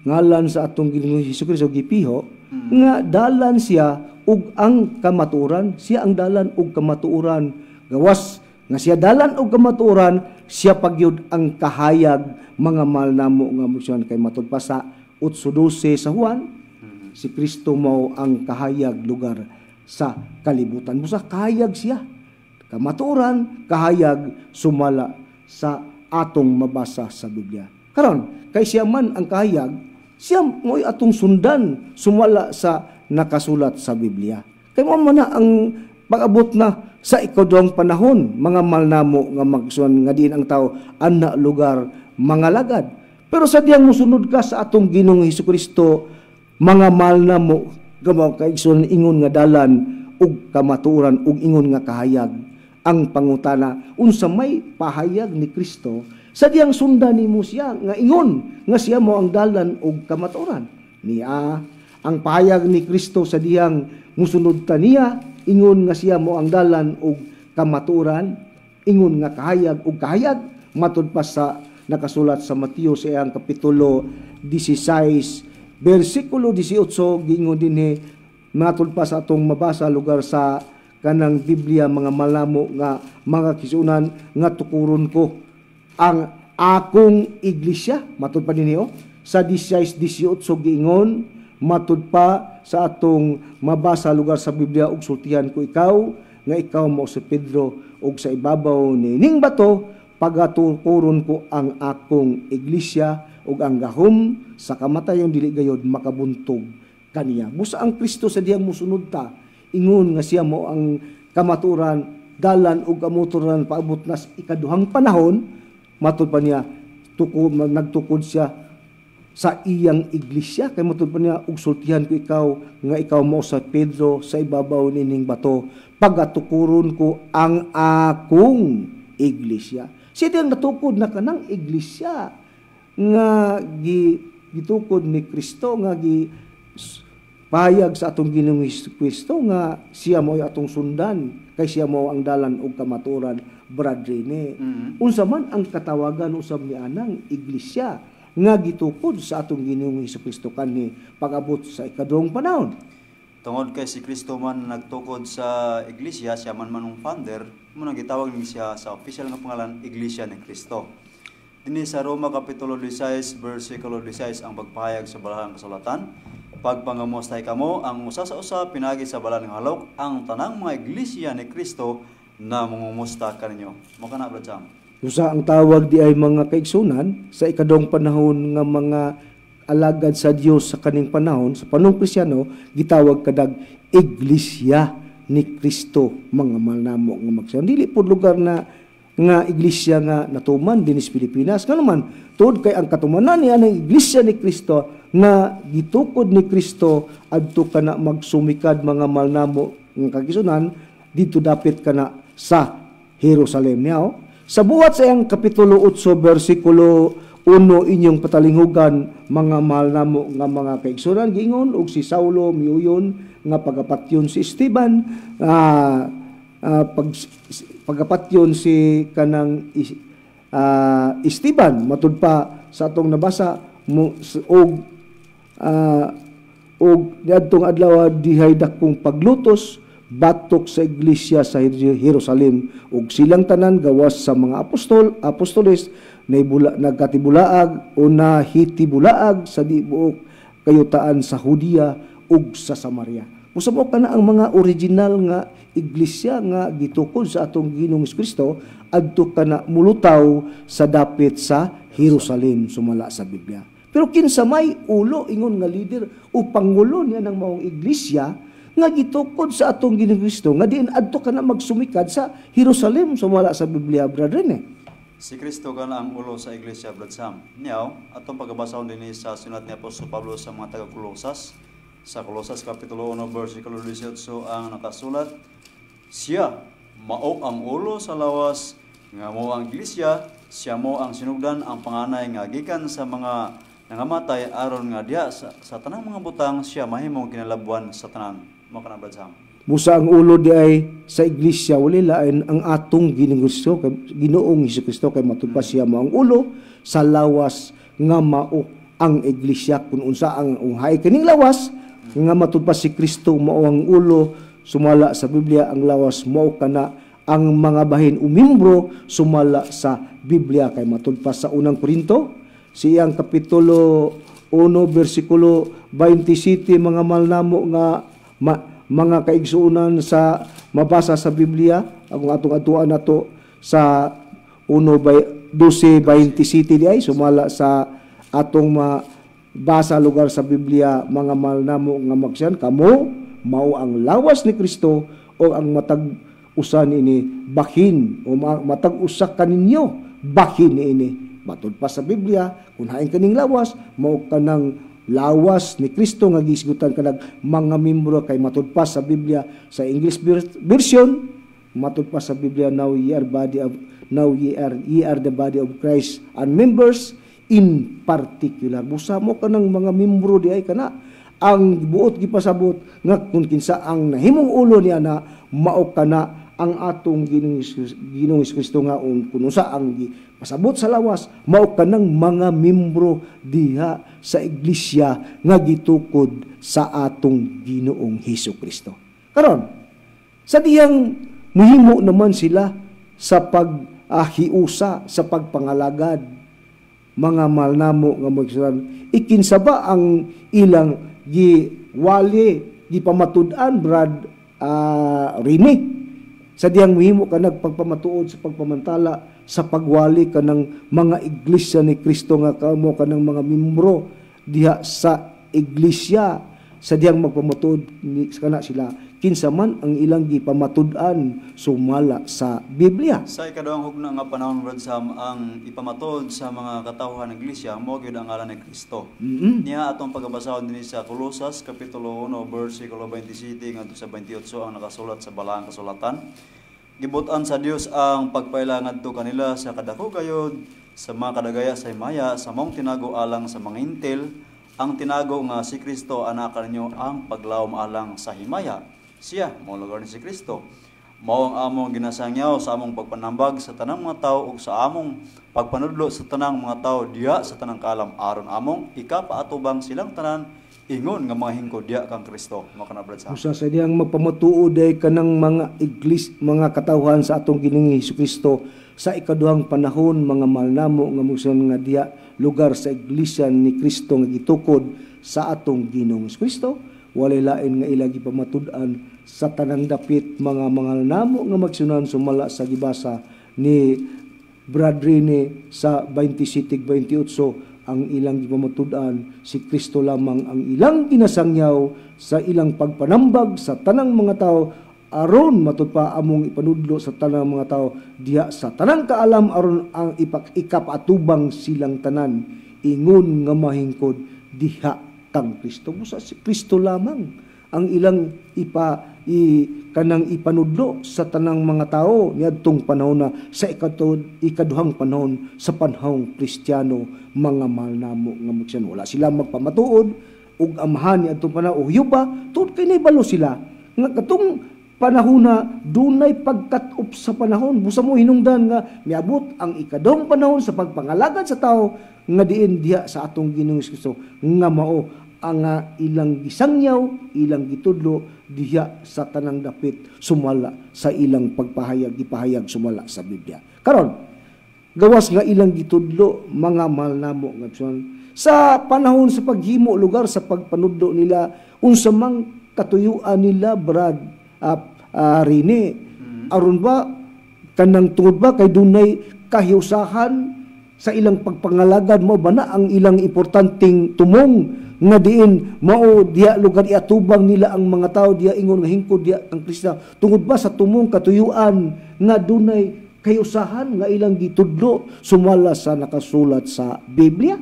S1: ngalan sa atong Ginoong Hesus Kristo gipiho nga dalan siya ug ang kamatuoran, siya ang dalan ug kamatuoran. Gawas nga siya dalan ug kamatuoran, siya pagyud ang kahayag, mga mahal namo nga muksyon, kay matud pa sa 8:12 sa Juan, si Kristo mao ang kahayag lugar sa kalibutan. Busa kahayag siya, kamatuoran, kahayag, sumala sa atong mabasa sa Biblia. Karon, kay siya man ang kahayag, siya mo'y atong sundan sumala sa nakasulat sa Biblia. Kay mao man na ang pag-abot na sa ikaduhang panahon, mga mahal namo nga magsuan, nga diin ang tao ana lugar mangalagad. Pero sa diyang musunod ka sa atong Ginoong Hesus Kristo, mga mahal namo nga mga kaigsuonan, ingon nga dalan ug kamatuoran ug ingon nga kahayag. Ang pangutana, unsa may pahayag ni Kristo sa diyang sundan nimo siya nga ingon nga siya mo ang dalan ug kamatuoran? Niya ang pahayag ni Kristo sa diyang musunod ta niya, ingon nga siya mo ang dalan ug kamatuoran, ingon nga kahayag ug kahayag, matud pa sa nakasulat sa Mateo sa iyang kapitulo 16 bersikulo 18, giingon dinhi, matud pa sa atong mabasa lugar sa kanang Biblia, mga malamo nga mga kisunan, nga tukuron ko ang akong iglesia. Matud pa dinhi, oh, sa 16:18 giingon, matud pa sa atong mabasa lugar sa Biblia, ug sultihan ko ikaw nga ikaw mao si Pedro, ug sa ibabaw nining bato pagatukuron ko ang akong iglesia, ug ang gahom sa kamatayon dili gayod makabuntog kaniya. Busa ang Kristo sa diyang musunod ta, ingon nga siya mo ang kamaturan, dalan ug kamatuoran paabot na sa ikaduhang panahon, matud pa niya nagtukod siya sa iyang iglesia, kay matud pa niya, ug sultihan ko ikaw nga ikaw mo sa Pedro, sa ibabaw nining bato pagatukuron ko ang akong iglesia. Siya diyang natukod na kanang iglesia nga gitukod ni Kristo, nga gi pahayag sa atong Ginoong Hesus Kristo nga siya mo atong sundan kay siya mo ang dalan ug kamatuoran, Brad Rene. Unsa man ang katawagan usab ni anang iglesia nga gitukod sa atong Ginoong Hesus Kristo kanhi pag-abot sa ikaduhang panahon?
S2: Tungod kay si Kristo man nagtukod sa iglesia, siya man manong founder, mo nang gitawag ni siya sa official nga pangalan, Iglesia ni Kristo. Dinhi sa Roma kapitulo 16 bersikulo 16 ang pagpahayag sa balahang kasulatan. Pagpangamustay kamo ang usa sa usa pinagi sa balaan nga halok. Ang tanang mga iglesia ni Kristo na mangumusta kaninyo. Mo kana, Brad Sam.
S1: Usa ang tawag di ay, mga kaigsunan, sa ikaduhang panahon nga mga alagad sa Dios sa kaning panahon, sa panong Kristiyano, gitawag kadag Iglesia ni Kristo, mga mahal namo nga magsayon. Dili po lugar na nga iglesia nga natuman dinhi sa Pilipinas. Ngano man, tuod kay ang katumanan niya ng Iglesia ni Kristo nga gitukod ni Kristo adto kana magsumikad, mga mahal namo nga kagisunan, dito dapit kana sa Jerusalem niya. Oh. Sa Buhat sa iyang kapitulo 8 bersikulo 1 inyong patalinghugan, mga mahal namo nga mga kaigsunan, giingon, ug si Saulo miuyon nga pagapatyon si Esteban, pagapatyon si kanang Esteban, matud pa sa atong nabasa mo, og niadtong adlaw dihay dakong paglutos batok sa iglesia sa Jerusalem, ug silang tanan gawas sa mga apostoles naibula, nagkatibulaag o nahitibulaag sa di buok kayutaan sa Judea ug sa Samaria. Usa mo kana ang mga original nga iglesia nga gitukod sa atong Ginoong Kristo adto kana mulutaw sa dapit sa Jerusalem sumala sa Biblia. Pero kinsa may ulo, ingon nga leader o pangulo niya ng maong iglesia nga gitukod sa atong Ginoong Kristo nga diin adto kana magsumikad sa Jerusalem sumala sa Biblia, Brother Rene?
S2: Si Kristo kana ang ulo sa iglesia, Brad Sam. Niyaw, atong pagabasahon dinhi sa sulat ni Apostol Pablo sa mga taga-Kolosas. Sa Kolosas kapitulo 1 bersikulo 18 ang nakasulat, "Siya mao ang ulo sa lawas nga mo ang iglesia, siya mo ang sinugdan, ang panganay nga gikan sa mga Nangamatay aron nga diha sa tanang mga butang siya mahimong kinalabwan sa tanan. Mao kana, Brad Sam.
S1: Busa ang ulo di ay sa iglesia wala lain ang atong Ginoong Kristo, kay Ginoong Hesus kay matud pa siya mao ang ulo sa lawas nga mao ang iglesia. Kung unsa ang unghay kining lawas nga matud pa si Kristo mao ang ulo sumala sa Biblia, ang lawas mao kana ang mga bahin o membro sumala sa Biblia, kay matud pa sa Unang Korinto siyang kapitulo 1 bersikulo 27, mga malnamo nga mga kaigsuonan, sa mabasa sa Biblia ang atong atuan nato sa 1 by 12:27 di ay sumala sa atong mabasa lugar sa Biblia, mga malnamo nga magsyan, kamo mao ang lawas ni Kristo o ang matag usa niini bahin o matag usa kaninyo bahin niini. Matud pa sa Biblia, kung hain kaning lawas mao kanang lawas ni Kristo nga gisgutan kanag mga membro, kay matud pa sa Biblia sa English version, matud pa sa Biblia, now ye are the body of Christ and members in particular. Busa mo kanang mga membro di ay kana ang buot gipasabot nga kung kinsa ang nahimong ulo niya na mao kana ang atong Ginoong Kristo, nga kung unsa ang pasabot sa lawas mao kanang mga membro diha sa iglesia nga gitukod sa atong Ginoong Hesus Kristo. Karon, sa diyang muhimo naman sila sa pag-ahiusa, sa pagpangalagad, mga malnamo nga magsuran, ikinsa ba ang ilang giwali, gipamatud-an, Brad Rene, sa diyang muhimo ka nagpagpamatuod sa pagpamantala sa pagwali ka ng mga iglesia ni Kristo nga kamo ka ng mga membro diha sa iglesia, sa diyang magpamatuod ni kana sila, kinsa man ang ilang gipamatud-an sumala sa Biblia?
S2: Sa ikaduhang hugna nga panahon, Brad Sam, ang ipamatuod sa mga katawhan ng iglesia mao gyud ang ngalan ni Kristo. Niya atong pagabasahon dinhi sa Kolosas kapitulo 1 bersikulo 27 ngadto sa 28 ang nakasulat sa Balaang Kasulatan. Gibutan sa Dios ang pagpaila ngadto kanila sa kadako gayod sa mga kadagaya sa himaya sa maong tinago alang sa mga Hentil, ang tinago nga si Kristo anaa kaninyo ang paglawom alang sa himaya. Siya mao lugar ni si Kristo. Mao ang among ginasangyaw sa among pagpanambag sa tanang mga tawo ug sa among pagpanudlo sa tanang mga tawo diha sa tanang kaalam aron among ikapaatubang silang tanan ingon nga mga hingkod diha kang Kristo. Mao kana, Brad Sam.
S1: Usa sa diyang magpamatuod ay kanang mga iglis, mga katawhan sa atong Ginoong Kristo sa ikaduhang panahon, mga malnamo nga muson, nga diha lugar sa iglesia ni Kristo nga gitukod sa atong Ginoong Kristo, walay lain nga ila gipamatud-an sa tanang dapit, mga namo nga magsunan, sumala sa gibasa ni Brad Rene sa 27 28, ang ilang gipamatud-an si Kristo lamang ang ilang ginasangyaw sa ilang pagpanambag sa tanang mga tao aron matud pa among ipanudlo sa tanang mga tao diha sa tanang kaalam aron ang ikapatubang silang tanan ingon nga mahingkod diha kang Kristo. Busa si Kristo lamang ang ilang ipa i, kanang ipanudlo sa tanang mga tao niadtong panahon na sa ikaduhang panahon sa panahong Kristiyano, mga mahal namo nga magsiyan. Wala sila magpamatuod ug amahan niadtong panahon o Yuba tuod kay naibalo sila nga katong panahon na dunay pagkat-up sa panahon. Busa mo hinungdan nga miabot ang ikaduhang panahon sa pagpangalagad sa tao nga diin diha sa atong Ginoong Kristo nga mao ang ilang gisangyaw, ilang gitudlo diha sa tanang dapit sumala sa ilang pagpahayag, gipahayag sumala sa Biblia. Karon, gawas nga ilang gitudlo, mga mahal namo nga sa panahon sa paghimo lugar sa pagpanudlo nila, unsa mang katuyuan nila, Brad Rene, aron ba kanang tungod ba kay dunay kahiusahan sa ilang pagpangalagad, mo ba na ang ilang importanteng tumong nga diin mao diha lugar iatubang nila ang mga tao diha ingon nga hingkod diha ang Kristo, tungod ba sa tumong katuyuan nga dunay kahiusahan nga ilang gitudlo sumala sa nakasulat sa Biblia?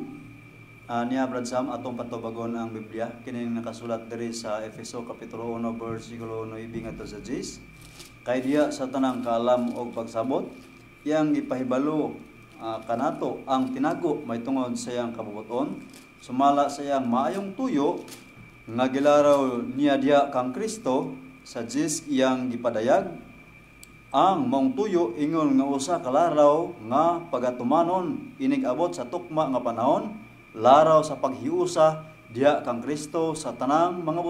S2: Niya, Brad Sam, atong patubagon ang Biblia kini nakasulat diri sa Efeso kapitulo 1 bersikulo 9 ngadto sa 10. Kay diha sa tanang kaalam og pagsabot iyang gipahibalo kanato ang tinago mahitungod sa iyang kabubut-on. Sumala sa iyang maayong tuyo nga gilaraw niya diha kang Kristo sa Diyos, iyang gipadayag ang maong tuyo ingon nga usa ka laraw nga pagatumanon inig abot sa tukma nga panahon, laraw sa paghiusa diha kang Kristo sa tanang mga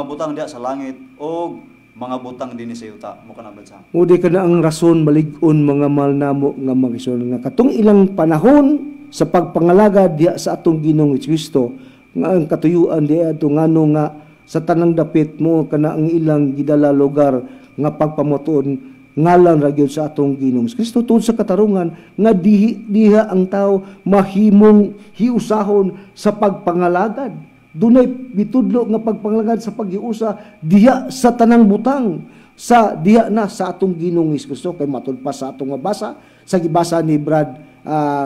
S2: butang diha sa langit og mga butang dinhi sa yuta. Mo kana, Brad Sam.
S1: Mao kana ang rason, malig-on, mga mahal namo nga mga igsoon, nga katong ilang panahon sa pagpangalagad diha sa atong Ginoong Kristo nga ang katuyuan diha ato, ngano nga sa tanang dapit mo kana ang ilang gidala lugar nga pagpamatuon ngalan ra gyud sa atong Ginoong Kristo, tungod sa katarungan nga diha ang tao mahimong hiusahon sa pagpangalagad. Dunay bitudlo nga pagpangalagad sa paghiusa diha sa tanang butang sa diha na sa atong Ginoong Kristo, kay matud pa sa atong mabasa sa gibasa ni Brad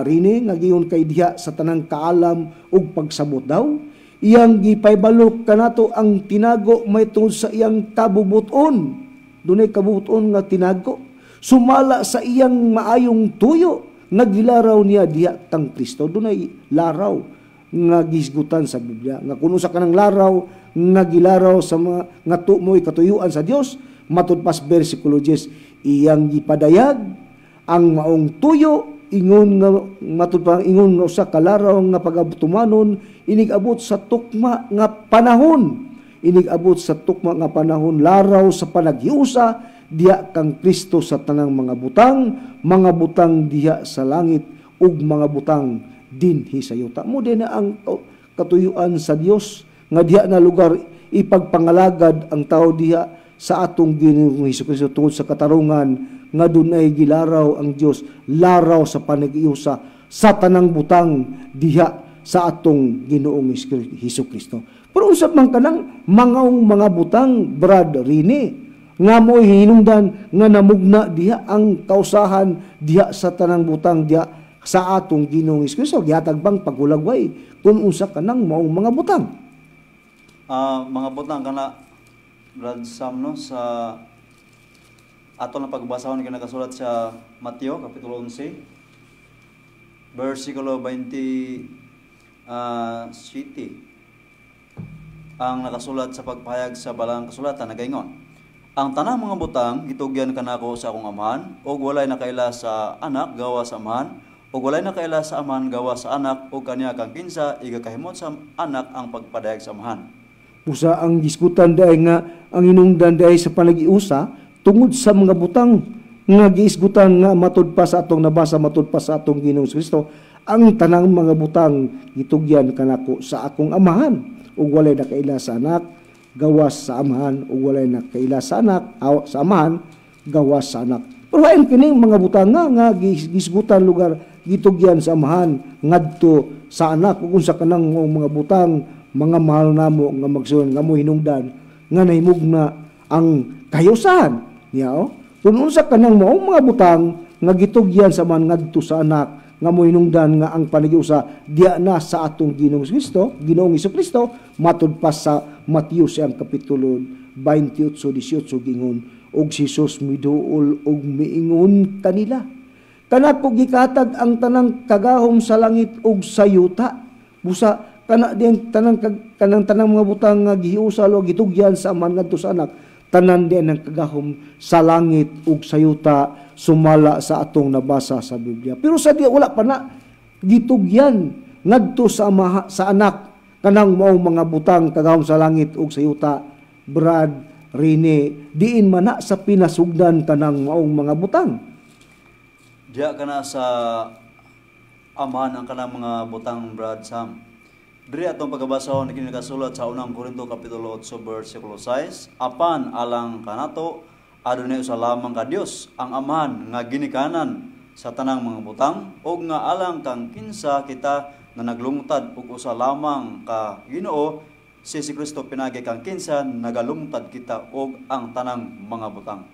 S1: Rene nga giyon kay diha sa tanang kaalam ug pagsabot daw, iyang gipaybalo kanato ang tinago may tungod sa iyang kabubuton. Dunay kabubuton nga tinago sumala sa iyang maayong tuyo nga gilaraw niya diha kang Kristo. Dunay laraw nga gisgutan sa Biblia nga kuno sa kanang laraw nga gilaraw sa mga nga mo'y katuyuan sa Dios, matud pas versikulo 10, iyang gipadayag ang maong tuyo ingon nga matud pa ingon nga usa ka laraw nga pagatumanon inig abot sa tukma nga panahon, inig abot sa tukma nga panahon, laraw sa panaghiusa diha kang Kristo sa tanang mga butang diha sa langit ug mga butang dinhi sa yuta. Mo din na ang katuyuan sa Dios nga diha na lugar ipagpangalagad ang tao diha sa atong Ginoong Hesus tungod sa katarungan nga dunay gilaraw ang Dios, laraw sa panag-iusa sa tanang butang diha sa atong Ginoong Hesus Kristo. Pero usab man kanang mga butang, Brad Rene, nga mo'y hinungdan nga namugna diha ang kausahan diha sa tanang butang diha sa atong Ginoong Hesus Kristo, gihatag bang paghulagway kung unsa kanang maong mga butang?
S2: Mga butang kana, Brad Sam, no, sa ato na pagbasahon kay nakasulat sa Mateo kapitulo 11 versikulo 20 city. Ang nakasulat sa pagpahayag sa Balaang Kasulatan nagaingon: "Ang tanang mga butang gitugyan kanako sa akong Amahan, ug walay nakaila sa Anak gawa sa Amahan, ug walay nakaila sa Amahan gawa sa Anak ug kaniya kang kinsa igakahimot sa Anak ang pagpadayag sa Amahan."
S1: Usa ang gisgutan diay nga ang hinungdan diay sa panagiusa tungod sa mga butang nga giisgutan nga matud pa sa atong nabasa, matud pa sa atong Ginoong Kristo, ang tanang mga butang gitugyan kanako sa akong Amahan, ug walay nakaila sa Anak gawas sa Amahan, ug walay nakaila sa Anak aw, sa Amahan gawas sa Anak. Pero hain kining mga butang nga gisgutan lugar gitugyan sa Amahan ngadto sa Anak, ug unsa kanang mga butang, mga mahal namo nga magsuon, nga mo hinungdan nga nahimugna ang kahiusahan niya, oh? Kung unsa kanang maong mga butang nga gitugyan sa man ngadto sa Anak nga mo hinungdan nga ang panagiusa diya na sa atong Ginoong Kristo, Ginoong Kristo, matud pa sa Mateo siyang kapitulo 28:18, gingon, "Og si Jesus miduol og miingon kanila, kanako gikatag ang tanang kagahom sa langit ug sa yuta." Busa kana din tanang kanang tanang mga butang nga gihiusa o gitugyan sa Amahan ngadto sa Anak, tanan din ang kagahom sa langit ug sa yuta sumala sa atong nabasa sa Biblia. Pero sa di wala pa na gitugyan ngadto sa Ama, sa Anak kanang mao mga butang, kagahom sa langit ug sa yuta, Brad Rene, diin man na sa pinasugdan kanang maong mga butang?
S2: Diya kana sa Amahan ang kanang mga butang, Brad Sam. Diri atong pagabasahon kini nakasulat sa Unang Korinto kapitulo 8 versikulo 6, "Apan alang kanato adunay usa lamang ka Dios, ang Amahan nga ginikanan sa tanang mga butang ug nga alang kang kinsa kita na naglungtad, ug usa lamang ka Ginoo, si Kristo, pinagi kang kinsa nagalungtad kita og ang tanang mga butang."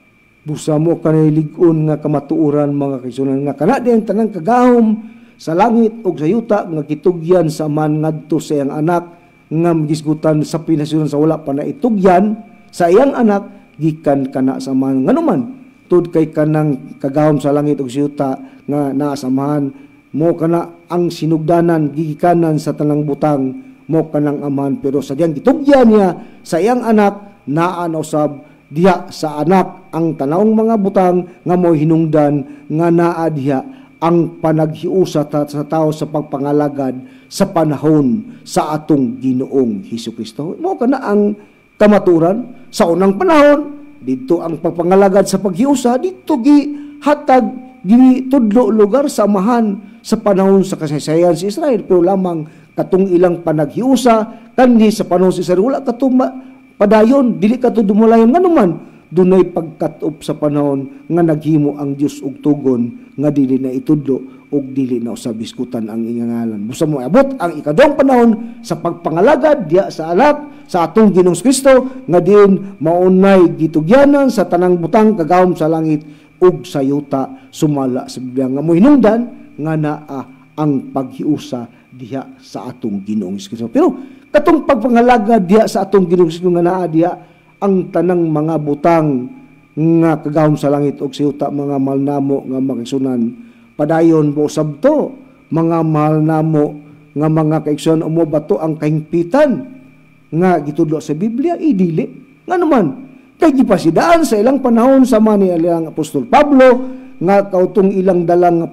S1: Busa mo kanay lig-on nga kamatuoran, mga kaigsuonan, nga kana din tanang kagahom sa langit ug sa yuta nga gitugyan sa Amahan ngadto sa iyang Anak, nga gisgutan sa pinasuran sa wala pa na itugyan sa iyang Anak gikan kana sa Amahan. Nganuman tud kay kanang kagahom sa langit ug sa yuta nga naa sa Amahan Mo kana ang sinugdanan gigikanan sa tanang butang, mo kanang Amahan, pero sa diyang gitugyan niya sa iyang anak, naa na usab diha sa anak ang tanawong mga butang nga mo hinungdan nga naa diha ang panaghiusa sa tao sa pagpangalagad sa panahon sa atong Ginoong Hesus Kristo. Mo kana ang kamaturan sa unang panahon didto ang pagpangalagad sa paghiusa didto gihatag, gitudlo lugar sa Amahan sa panahon sa kasaysayan sa Israel. Pero lamang katong ilang panaghiusa kanhi sa panahon sa Israel wala kato padayon, dili kato dumulayon, nganuman dunay pagkat-op sa panahon nga naghimo ang Dios og tugon nga dili na itudlo ug dili na usab hisgutan ang iyang ngalan. Busa mo abot ang ikaduhang panahon sa pagpangalagad diha sa anak sa atong Ginoong Kristo nga diin maunay gitugyanan sa tanang butang kagahom sa langit ug sa yuta sumala sa Biblia nga mohinungdan nga naa ang paghiusa diha sa atong Ginoong Kristo. Pero katong pagpangalagad diha sa atong Ginoong Kristo nga naa diha ang tanang mga butang nga kagahom sa langit ug sa yuta, mga mahal namo nga mga, padayon bo usab to, mga mahal namo nga mga kaigsunan? Umo ba to ang kahingpitan nga gitudlo sa Biblia? Idili. Nga naman kay gipasidaan sa ilang panahon sa mga ni ilang Apostol Pablo nga kautong ilang dalang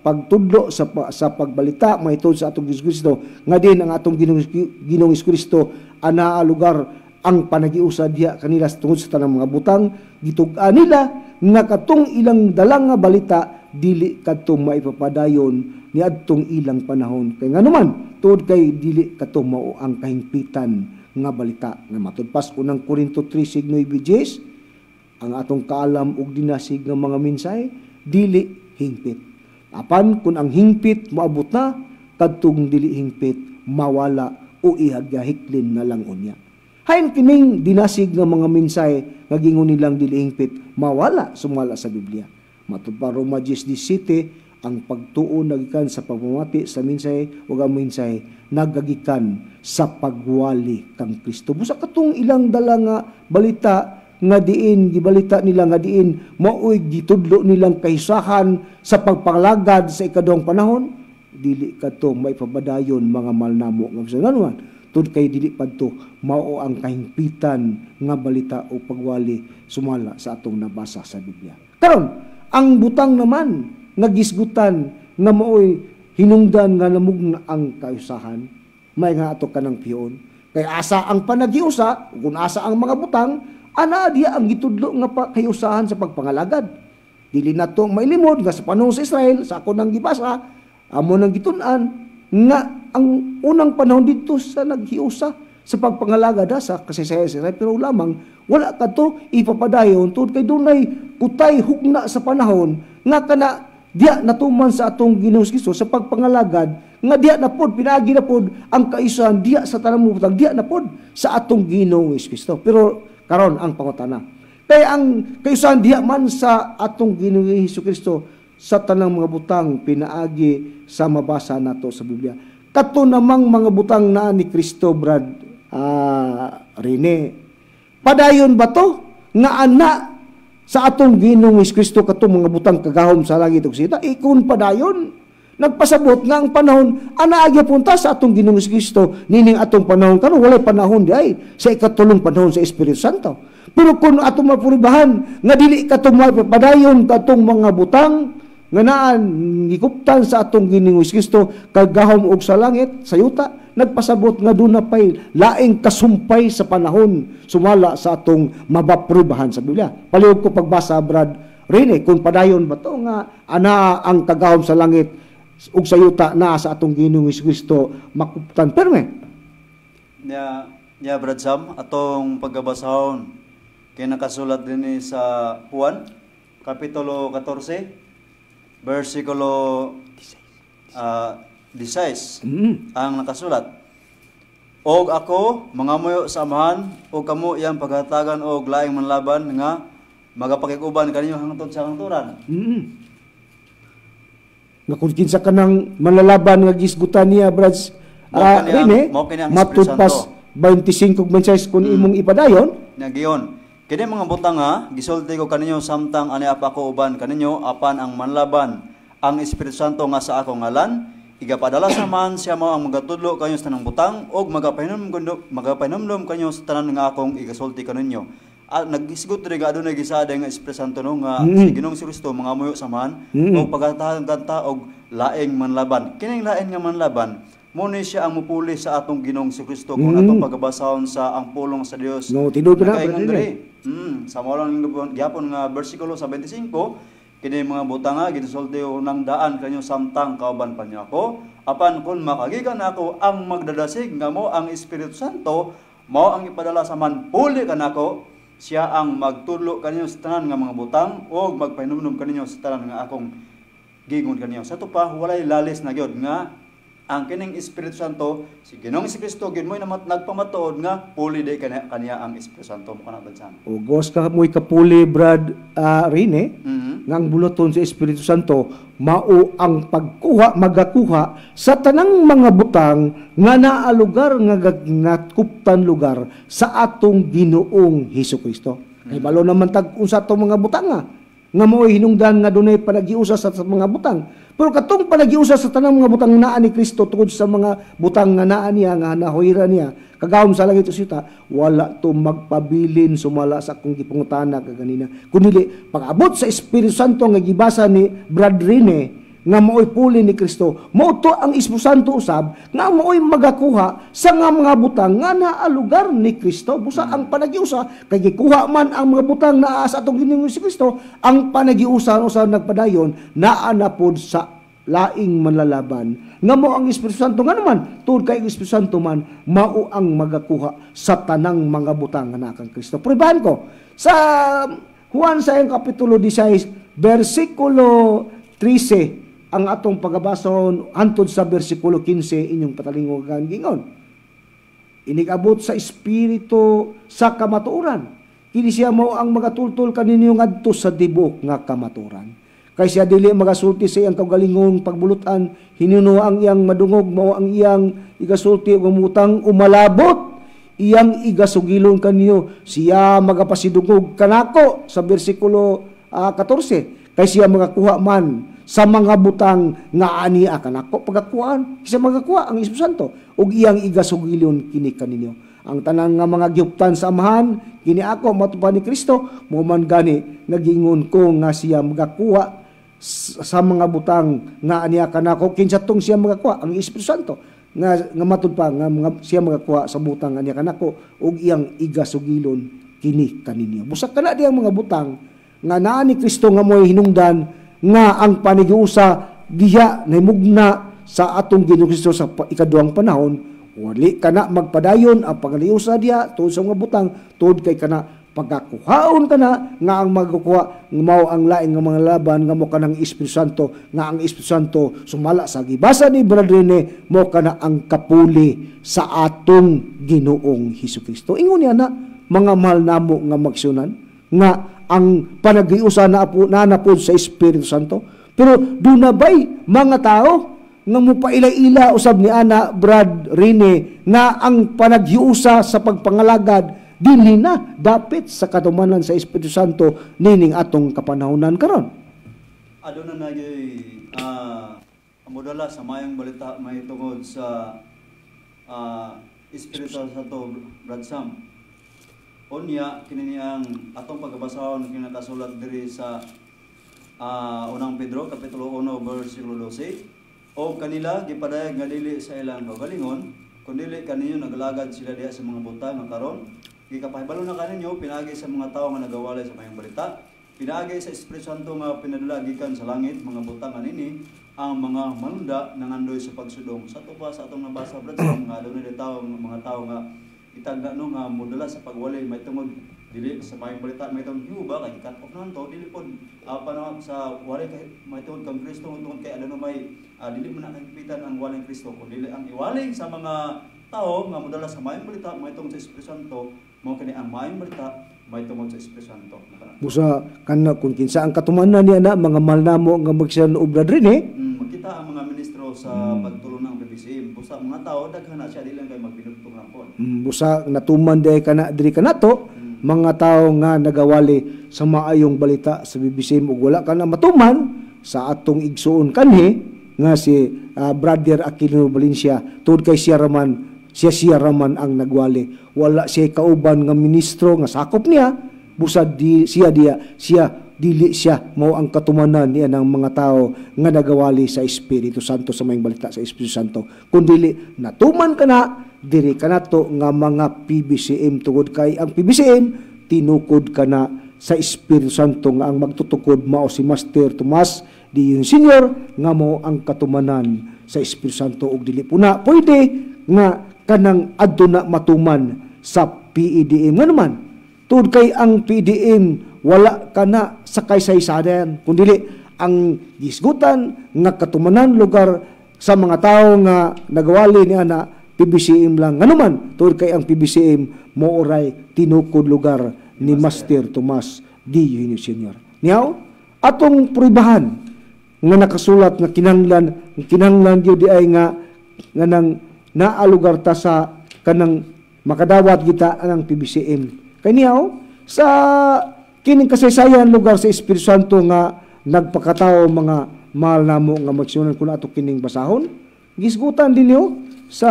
S1: pagtudlo sa pagbalita mahitungod sa atong Ginoong Kristo nga din ang atong Ginoong Kristo anaa lugar ang panagiusa diha kanila tungod sa tanang mga butang. Gitug-an nila nga katong ilang dalang nga balita dili kadto maipapadayon niadtong ilang panahon, kay nganuman tuod kay dili kadto mao ang kahingpitan nga balita nga matud pas unang Korinto 3 9. Ang atong kaalam ug dinasig nga mga mensahe dili hingpit, apan kun ang hingpit moabot na, kadtong dili hingpit mawala o ihagyahiklin na lang unya. Hain kining dinasig nga mga mensahe nga gingon nilang dili hingpit mawala sumala sa Biblia. Matud pa Roma 10:17, ang pagtuo nagikan sa pagmamati sa mensahe ug ang mensahe nagagikan sa pagwali kang Kristo. Busa katong ilang dala nga balita nga diin gibalita nila nga diin maoy gitudlo nilang kahisahan sa pagpangalagad sa ikaduhang panahon, dili kadto maipabadayon, mga mahal namo nga bisan tud kay dili padto mao ang kahingpitan nga balita o pagwali sumala sa atong nabasa sa Biblia. Karon, ang butang naman nga gisgutan nga maoy hinungdan nga namugna ang kausahan, may nga ato kanang pion kay asa ang panagiusa, kung asa ang mga butang, ana diya ang gitudlo nga kayusahan sa pagpangalagad. Dili nato mailimod nga sa panahon sa Israel, sa ako nang gibasa, amo nang gitun-an nga ang unang panahon dito sa naghiusa sa pagpangalagad sa kasaysayan sa Israel, pero lamang wala kadto ipapadayon tungod kay dunay kutay hugna sa panahon nga kana diya natuman sa atong Ginoong Kristo sa pagpangalagad nga diya na pod pinaagi na pod ang kaisahan diya sa tanang butang diya na pod sa atong Ginoong Kristo. Pero karon ang pangutana, kay ang kaisahan diya man sa atong Ginoong Kristo sa tanang mga butang pinaagi sa mabasa nato sa Biblia, kato namang mga butang na ni Kristo, Brad Rene, padayon ba to nga ana sa atong Ginoong Kristo katong mga butang kagahom sa langit ug sa ikon? Padayon, nagpasabot nga ang panahon ana agi punta sa atong Ginoong Kristo nining atong panahon karon. Walay panahon di ay sa ikatulong panahon sa Espiritu Santo. Pero kung atong mapuribahan nga dili katong padayon katong mga butang nga naan gikuptan sa atong Ginoong Kristo kagahom og sa langit sa yuta, nagpasabot nga doon na pay laing kasumpay sa panahon sumala sa atong mabaprubahan sa Biblia. Palihog ko pagbasa, Brad Rene, kung padayon ba to nga ana ang kagahom sa langit ug sa yuta na sa atong Ginoong Kristo makuptan perme.
S2: Nya nya Brad Sam, atong pagkabasahon kay nakasulat dinhi sa Juan kapitulo 14 versikulo 16 ang nakasulat. Og ako mangamuyo sa Amahan og kamo iyang paghatagan og laing manlaban nga magapakig-uban kaninyo hangtod sa kangturan.
S1: Nga kung kinsa kanang manlalaban nga gisgutan niya, Brad Rene, matud pas 25 26 kung imong ipadayon.
S2: Nagiyon. Kini mga butang nga gisulti ko kaninyo samtang ani apa ko uban kaninyo, apan ang manlaban, Ang Espiritu Santo nga sa akong ngalan igapadala sa Amahan, siya mao ang magatudlo kanyo sa tanang butang og magapahinumdom kanyo sa tanan nga akong igasulti kaninyo. At naghisgot diri nga adunay gisada nga Espiritu Santo, no, nga si Ginoong Kristo mangamuyo sa Amahan og pagatahan kanta og laing manlaban. Kining lain nga manlaban mo ni siya ang mupuli sa atong Ginoong Kristo kung atong pagabasahon sa ang pulong sa Dios.
S1: No, tinuod na,
S2: Nakaingon
S1: brother.
S2: Diri. Sa mao lang gyapon nga bersikulo sa 25, kini mga butanga ginasulti ko ng daan kanyo samtang kauban pa niyo ako. Apan kung makagikan ako ang magdadasig nga mo ang Espiritu Santo, mao ang ipadala sa Amahan puli kanako, siya ang magtudlo kaninyo sa tanan nga mga butang ug magpahinumdom kaninyo sa tanan nga akong giingon kaninyo. Sa ato pa walay lalis na gyud nga ang kining Espiritu Santo, si Ginoong Kristo gyud mo'y nagpamatuod nga puli di kaniya ang Espiritu Santo mo kana bansan.
S1: O gos ka mo'y kapuli, Brad Rene, nga ang buluton sa Espiritu Santo mao ang pagkuha, magakuha sa tanang mga butang nga naa lugar nga nakuptan lugar sa atong Ginoong Hesus Kristo. Kay balo naman tag unsa atong mga butang nga mao'y hinungdan nga dunay panagiusa sa mga butang. Pero katong panagiusa sa tanang mga butang naa ni Kristo tungod sa mga butang nga naa niya, nga nahoyra niya kagahom sa langit ug yuta, wala to magpabilin sumala sa akong gipangutana kaganina. Kundi pag-abot sa Espiritu Santo nga gibasa ni Brad Rene nga mao'y puli ni Kristo, mao to ang Espiritu Santo usab nga mao'y magakuha sa nga mga butang nga naa lugar ni Kristo. Busa ang panagiusa kay gikuha man ang mga butang naa sa atong Ginoong Kristo, ang panagiusa usab nagpadayon naa na pod sa laing manlalaban nga mao ang Espiritu Santo. Nga naman tuod kay Espiritu Santo man mao ang magakuha sa tanang mga butang nga naa kang Kristo. Pruebahan ko sa Juan sa iyang kapitulo 16 bersikulo 13 ang atong pagabasahon hantod sa bersikulo 15, inyong patalingugan gingon. Inigabot sa Espiritu sa kamatuoran, kini siya mao ang magatultol kaninyo ngadto sa tibuok nga kamatuoran. Kay siya dili magasulti sa iyang kaugalingong pagbulutan, hinuno ang iyang madungog mao ang iyang igasulti ug mutang umalabot iyang igasugilon kaninyo. Siya magapasidungog kanako sa bersikulo 14, kay siya magakuha man sa mga butang nga ania kanako pagakuhaan. Siya magakuha ang Espiritu Santo ug iyang igasugilon kini kaninyo. Ang tanan nga mga gihuptan sa Amahan kini ako matupan ni Kristo, mo man gani nagingon ko nga siya magakuha sa mga butang nga ania kanako. Kinsa tong siya magakuha? Ang Espiritu Santo nga matud pa nga mga, siya magakuha sa butang nga ania kanako ug iyang igasugilon kini kaninyo. Busa kana diyang mga butang nga naa ni Kristo nga mo'y hinungdan nga ang panigiusa diha nahimugna sa atong Ginoong Kristo sa ikaduhang panahon, wali kana magpadayon ang pagaliusa diha tuod sa mga butang, tuod kay kana pagkakuhaon kana nga ang magkukuha mao ang laing nga mga laban nga mo kanang Espiritu Santo, nga ang Espiritu Santo sumala sa gibasa ni Brad Rene mo kana ang kapuli sa atong Ginoong Hesus Kristo. Ingon niya na mga mahal namo nga magsunan nga ang panagiusa na po na napod sa Espiritu Santo. Pero duna bay mga tao nga mopaila-ila usab ni ana, Brad Rene, nga ang panaghiusa sa pagpangalagad dinhi na dapit sa katumanan sa Espiritu Santo nining atong kapanahonan karon?
S2: Aduna na gyud modala sa mayong balita may tungod sa Espiritu Santo, Brad Sam. Unya kini ang atong pagabasahon kinakasulat diri sa Unang Pedro kapitulo 1 bersikulo 12: "O kanila gipadayag nga dili sa ilang kaugalingon kundili kaninyo naglagad sila diha sa mga butang nga karon gikapahibalo na kaninyo pinaagi sa mga tawo nga nagawalay sa mayong balita, pinaagi sa Espiritu Santo nga pinadala gikan sa langit. Mga butang anini ang mga manunda nangandoy sa pagsudong." Sa ato pa sa atong nabasa, Brad Sam, nga adunay tao, mga tao nga itagna, no, nga modala sa pagwalay may tungod dili sa mayong balita, may tungod hiu ba kay cut off naman to, dili pod pa sa walay kay may tungod kang Kristo, tungod kay aduna may dili man na kahigpitan ang walay Kristo kun dili ang iwalay sa mga tao nga modala sa mayong balita may tungod sa Espiritu Santo. Mao kini ang mayong balita may tungod sa Espiritu Santo.
S1: Busa kana kung kinsa ang katumanan niya na mga mahal namo nga magsiyan og Brad Rene.
S2: Makita ang mga ministro sa pagtulong ng PBCM. Busa mga tao daghan na siya, dili lang kay magbinugtong lang pod.
S1: Busa natuman day kana diri kanato mga tao nga nagawali sa maayong balita sa BBCM ug wala kana matuman. sa atong igsuon kanhi nga si Brother Aquilino Valencia, tungod kay siya raman, siya raman ang nagwali. Wala siya kauban nga ministro nga sakop niya, busad di siya diya siya dili siya mao ang katumanan niya ng mga tao nga nagawali sa Espiritu Santo, sa maayong balita sa Espiritu Santo, kundi natuman kana diri kanato nga mga PBCM, tungod kay ang PBCM tinukod kana sa Espiritu Santo nga ang magtutukod mao si Master Tomas D. Eugenio Senior nga mao ang katumanan sa Espiritu Santo, ug dili po na pwede nga kanang adto na matuman sa PEDM. Nga naman, tungod kay ang PEDM wala kana sa kaysaysayan, kundi ang gisgutan nga katumanan lugar sa mga tao nga nagawali ni ana PBCM lang. Nga naman, tungod kay ang PBCM mooray tinukod lugar ni Master Tomas D. Eugenio Senior. Niyaw, atong pruibahan nga nakasulat nga kinahanglan gyud di ay nga nang naalugar ta sa kanang makadawat kita ang PBCM. Kay niyaw, sa kining kasaysayan lugar sa Espiritu Santo nga nagpakatao, mga mahal namo nga magsunan, kun ato kining basahon, gisgutan din niyo sa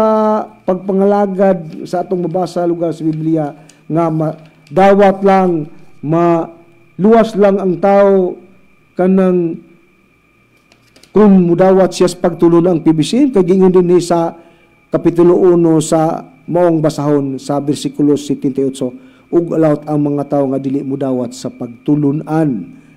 S1: pagpangalagad sa atong mabasa lugar sa Biblia nga dawat lang, maluwas lang ang tao kanang kung mudawat siya sa pagtulon ang PBCM. Kay giingon din ni sa Kapitulo 1 sa maong basahon sa bersikulo 78, ug alawt ang mga tao nga dili mudawat sa pagtulunan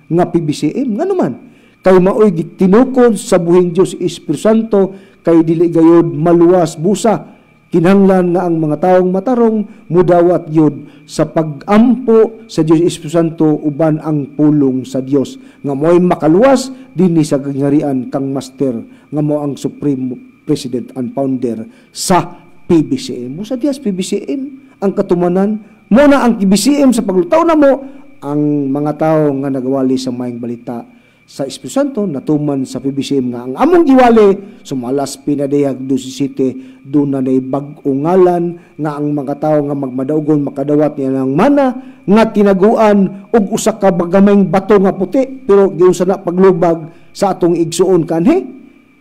S1: nga PBCM. Nga naman, kay maoy gitinukod sa buhing Dios Espiritu Santo, kay dili gayod maluwas busa kinahanglan nga ang mga taong matarong mudawat gyud sa pagampo sa Dios Espiritu Santo uban ang pulong sa Dios nga mo'y makaluwas dinhi sa gangarian kang Master nga mo ang Supreme President and Founder sa PBCM. Busa dias PBCM ang katumanan mo na ang PBCM sa paglutaw na mo ang mga tao nga nagawali sa maayong balita sa Espiritu Santo natuman sa PBCM nga ang among giwali sumalas pinadayag City doon na nay bag-o ngalan nga ang mga tao nga magmadaugon makadawat niya ng mana nga tinaguan og usa ka bagamayng bato nga puti, pero giunsa na paglubag sa atong igsuon kanhi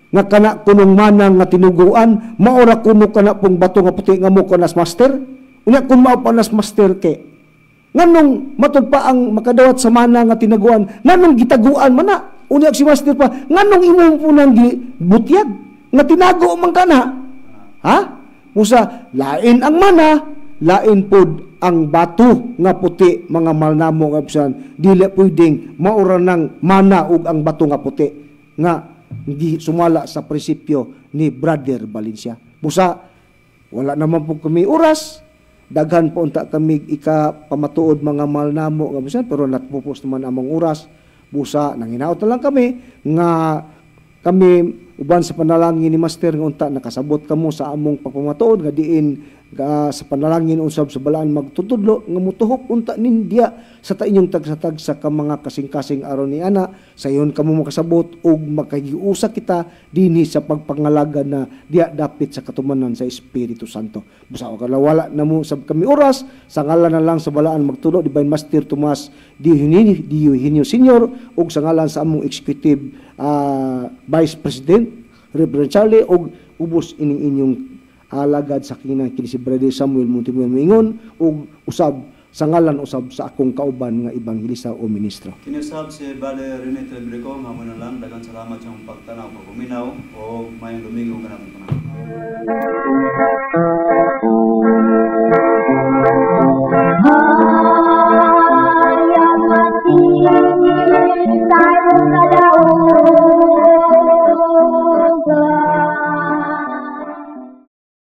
S1: nga kana kunong mana nga tinuguan maora kuno kana pong bato nga puti nga mo kanas master. Unya kun mao pa nas master ke nganong matud pa ang makadawat sa mana nga tinaguan, nganong gitaguan man na? Unya si master pa, nganong imong punang gibutyag nga tinago man kana? Ha? Musa lain ang mana, lain pod ang bato nga puti, mga malnamo nga bisan dili pwedeng maura ng mana ug ang bato nga puti nga hindi sumala sa prinsipyo ni Brother Valencia. Busa wala naman po kami oras, daghan po unta kami ika pamatuod mga mahal namo nga bisan, pero natpupos naman among oras. Busa nanginaot na lang kami nga kami uban sa panalangin ni Master nga unta nakasabot kamo sa among pagpamatuod nga diin sa panalangin usab sa balaan magtutudlo nga mutuhok unta nindya sa ta inyong tagsa-tagsa ka mga kasing-kasing aron ni ana sayon kamo makasabot ug makagiusa kita dinhi sa pagpangalaga na diya dapit sa katumanan sa Espiritu Santo. Busa wala na mo sab kami oras, sa ngalan na lang sa balaan magtulo Divine Master Tomas D. Eugenio Senior ug sa ngalan sa among Executive Vice President Reverend Charlie ug ubos ining inyong alagad sa kinang kini si Brother Samuel Montemuel moingon ug usab sa ngalan usab sa akong kauban nga ebanghelista o ministro.
S2: Kinusab si Brother Rene Telebrico nga mo na lang, daghang salamat sa imong pagtanaw, pagpaminaw og maayong Domingo kanatong tanan.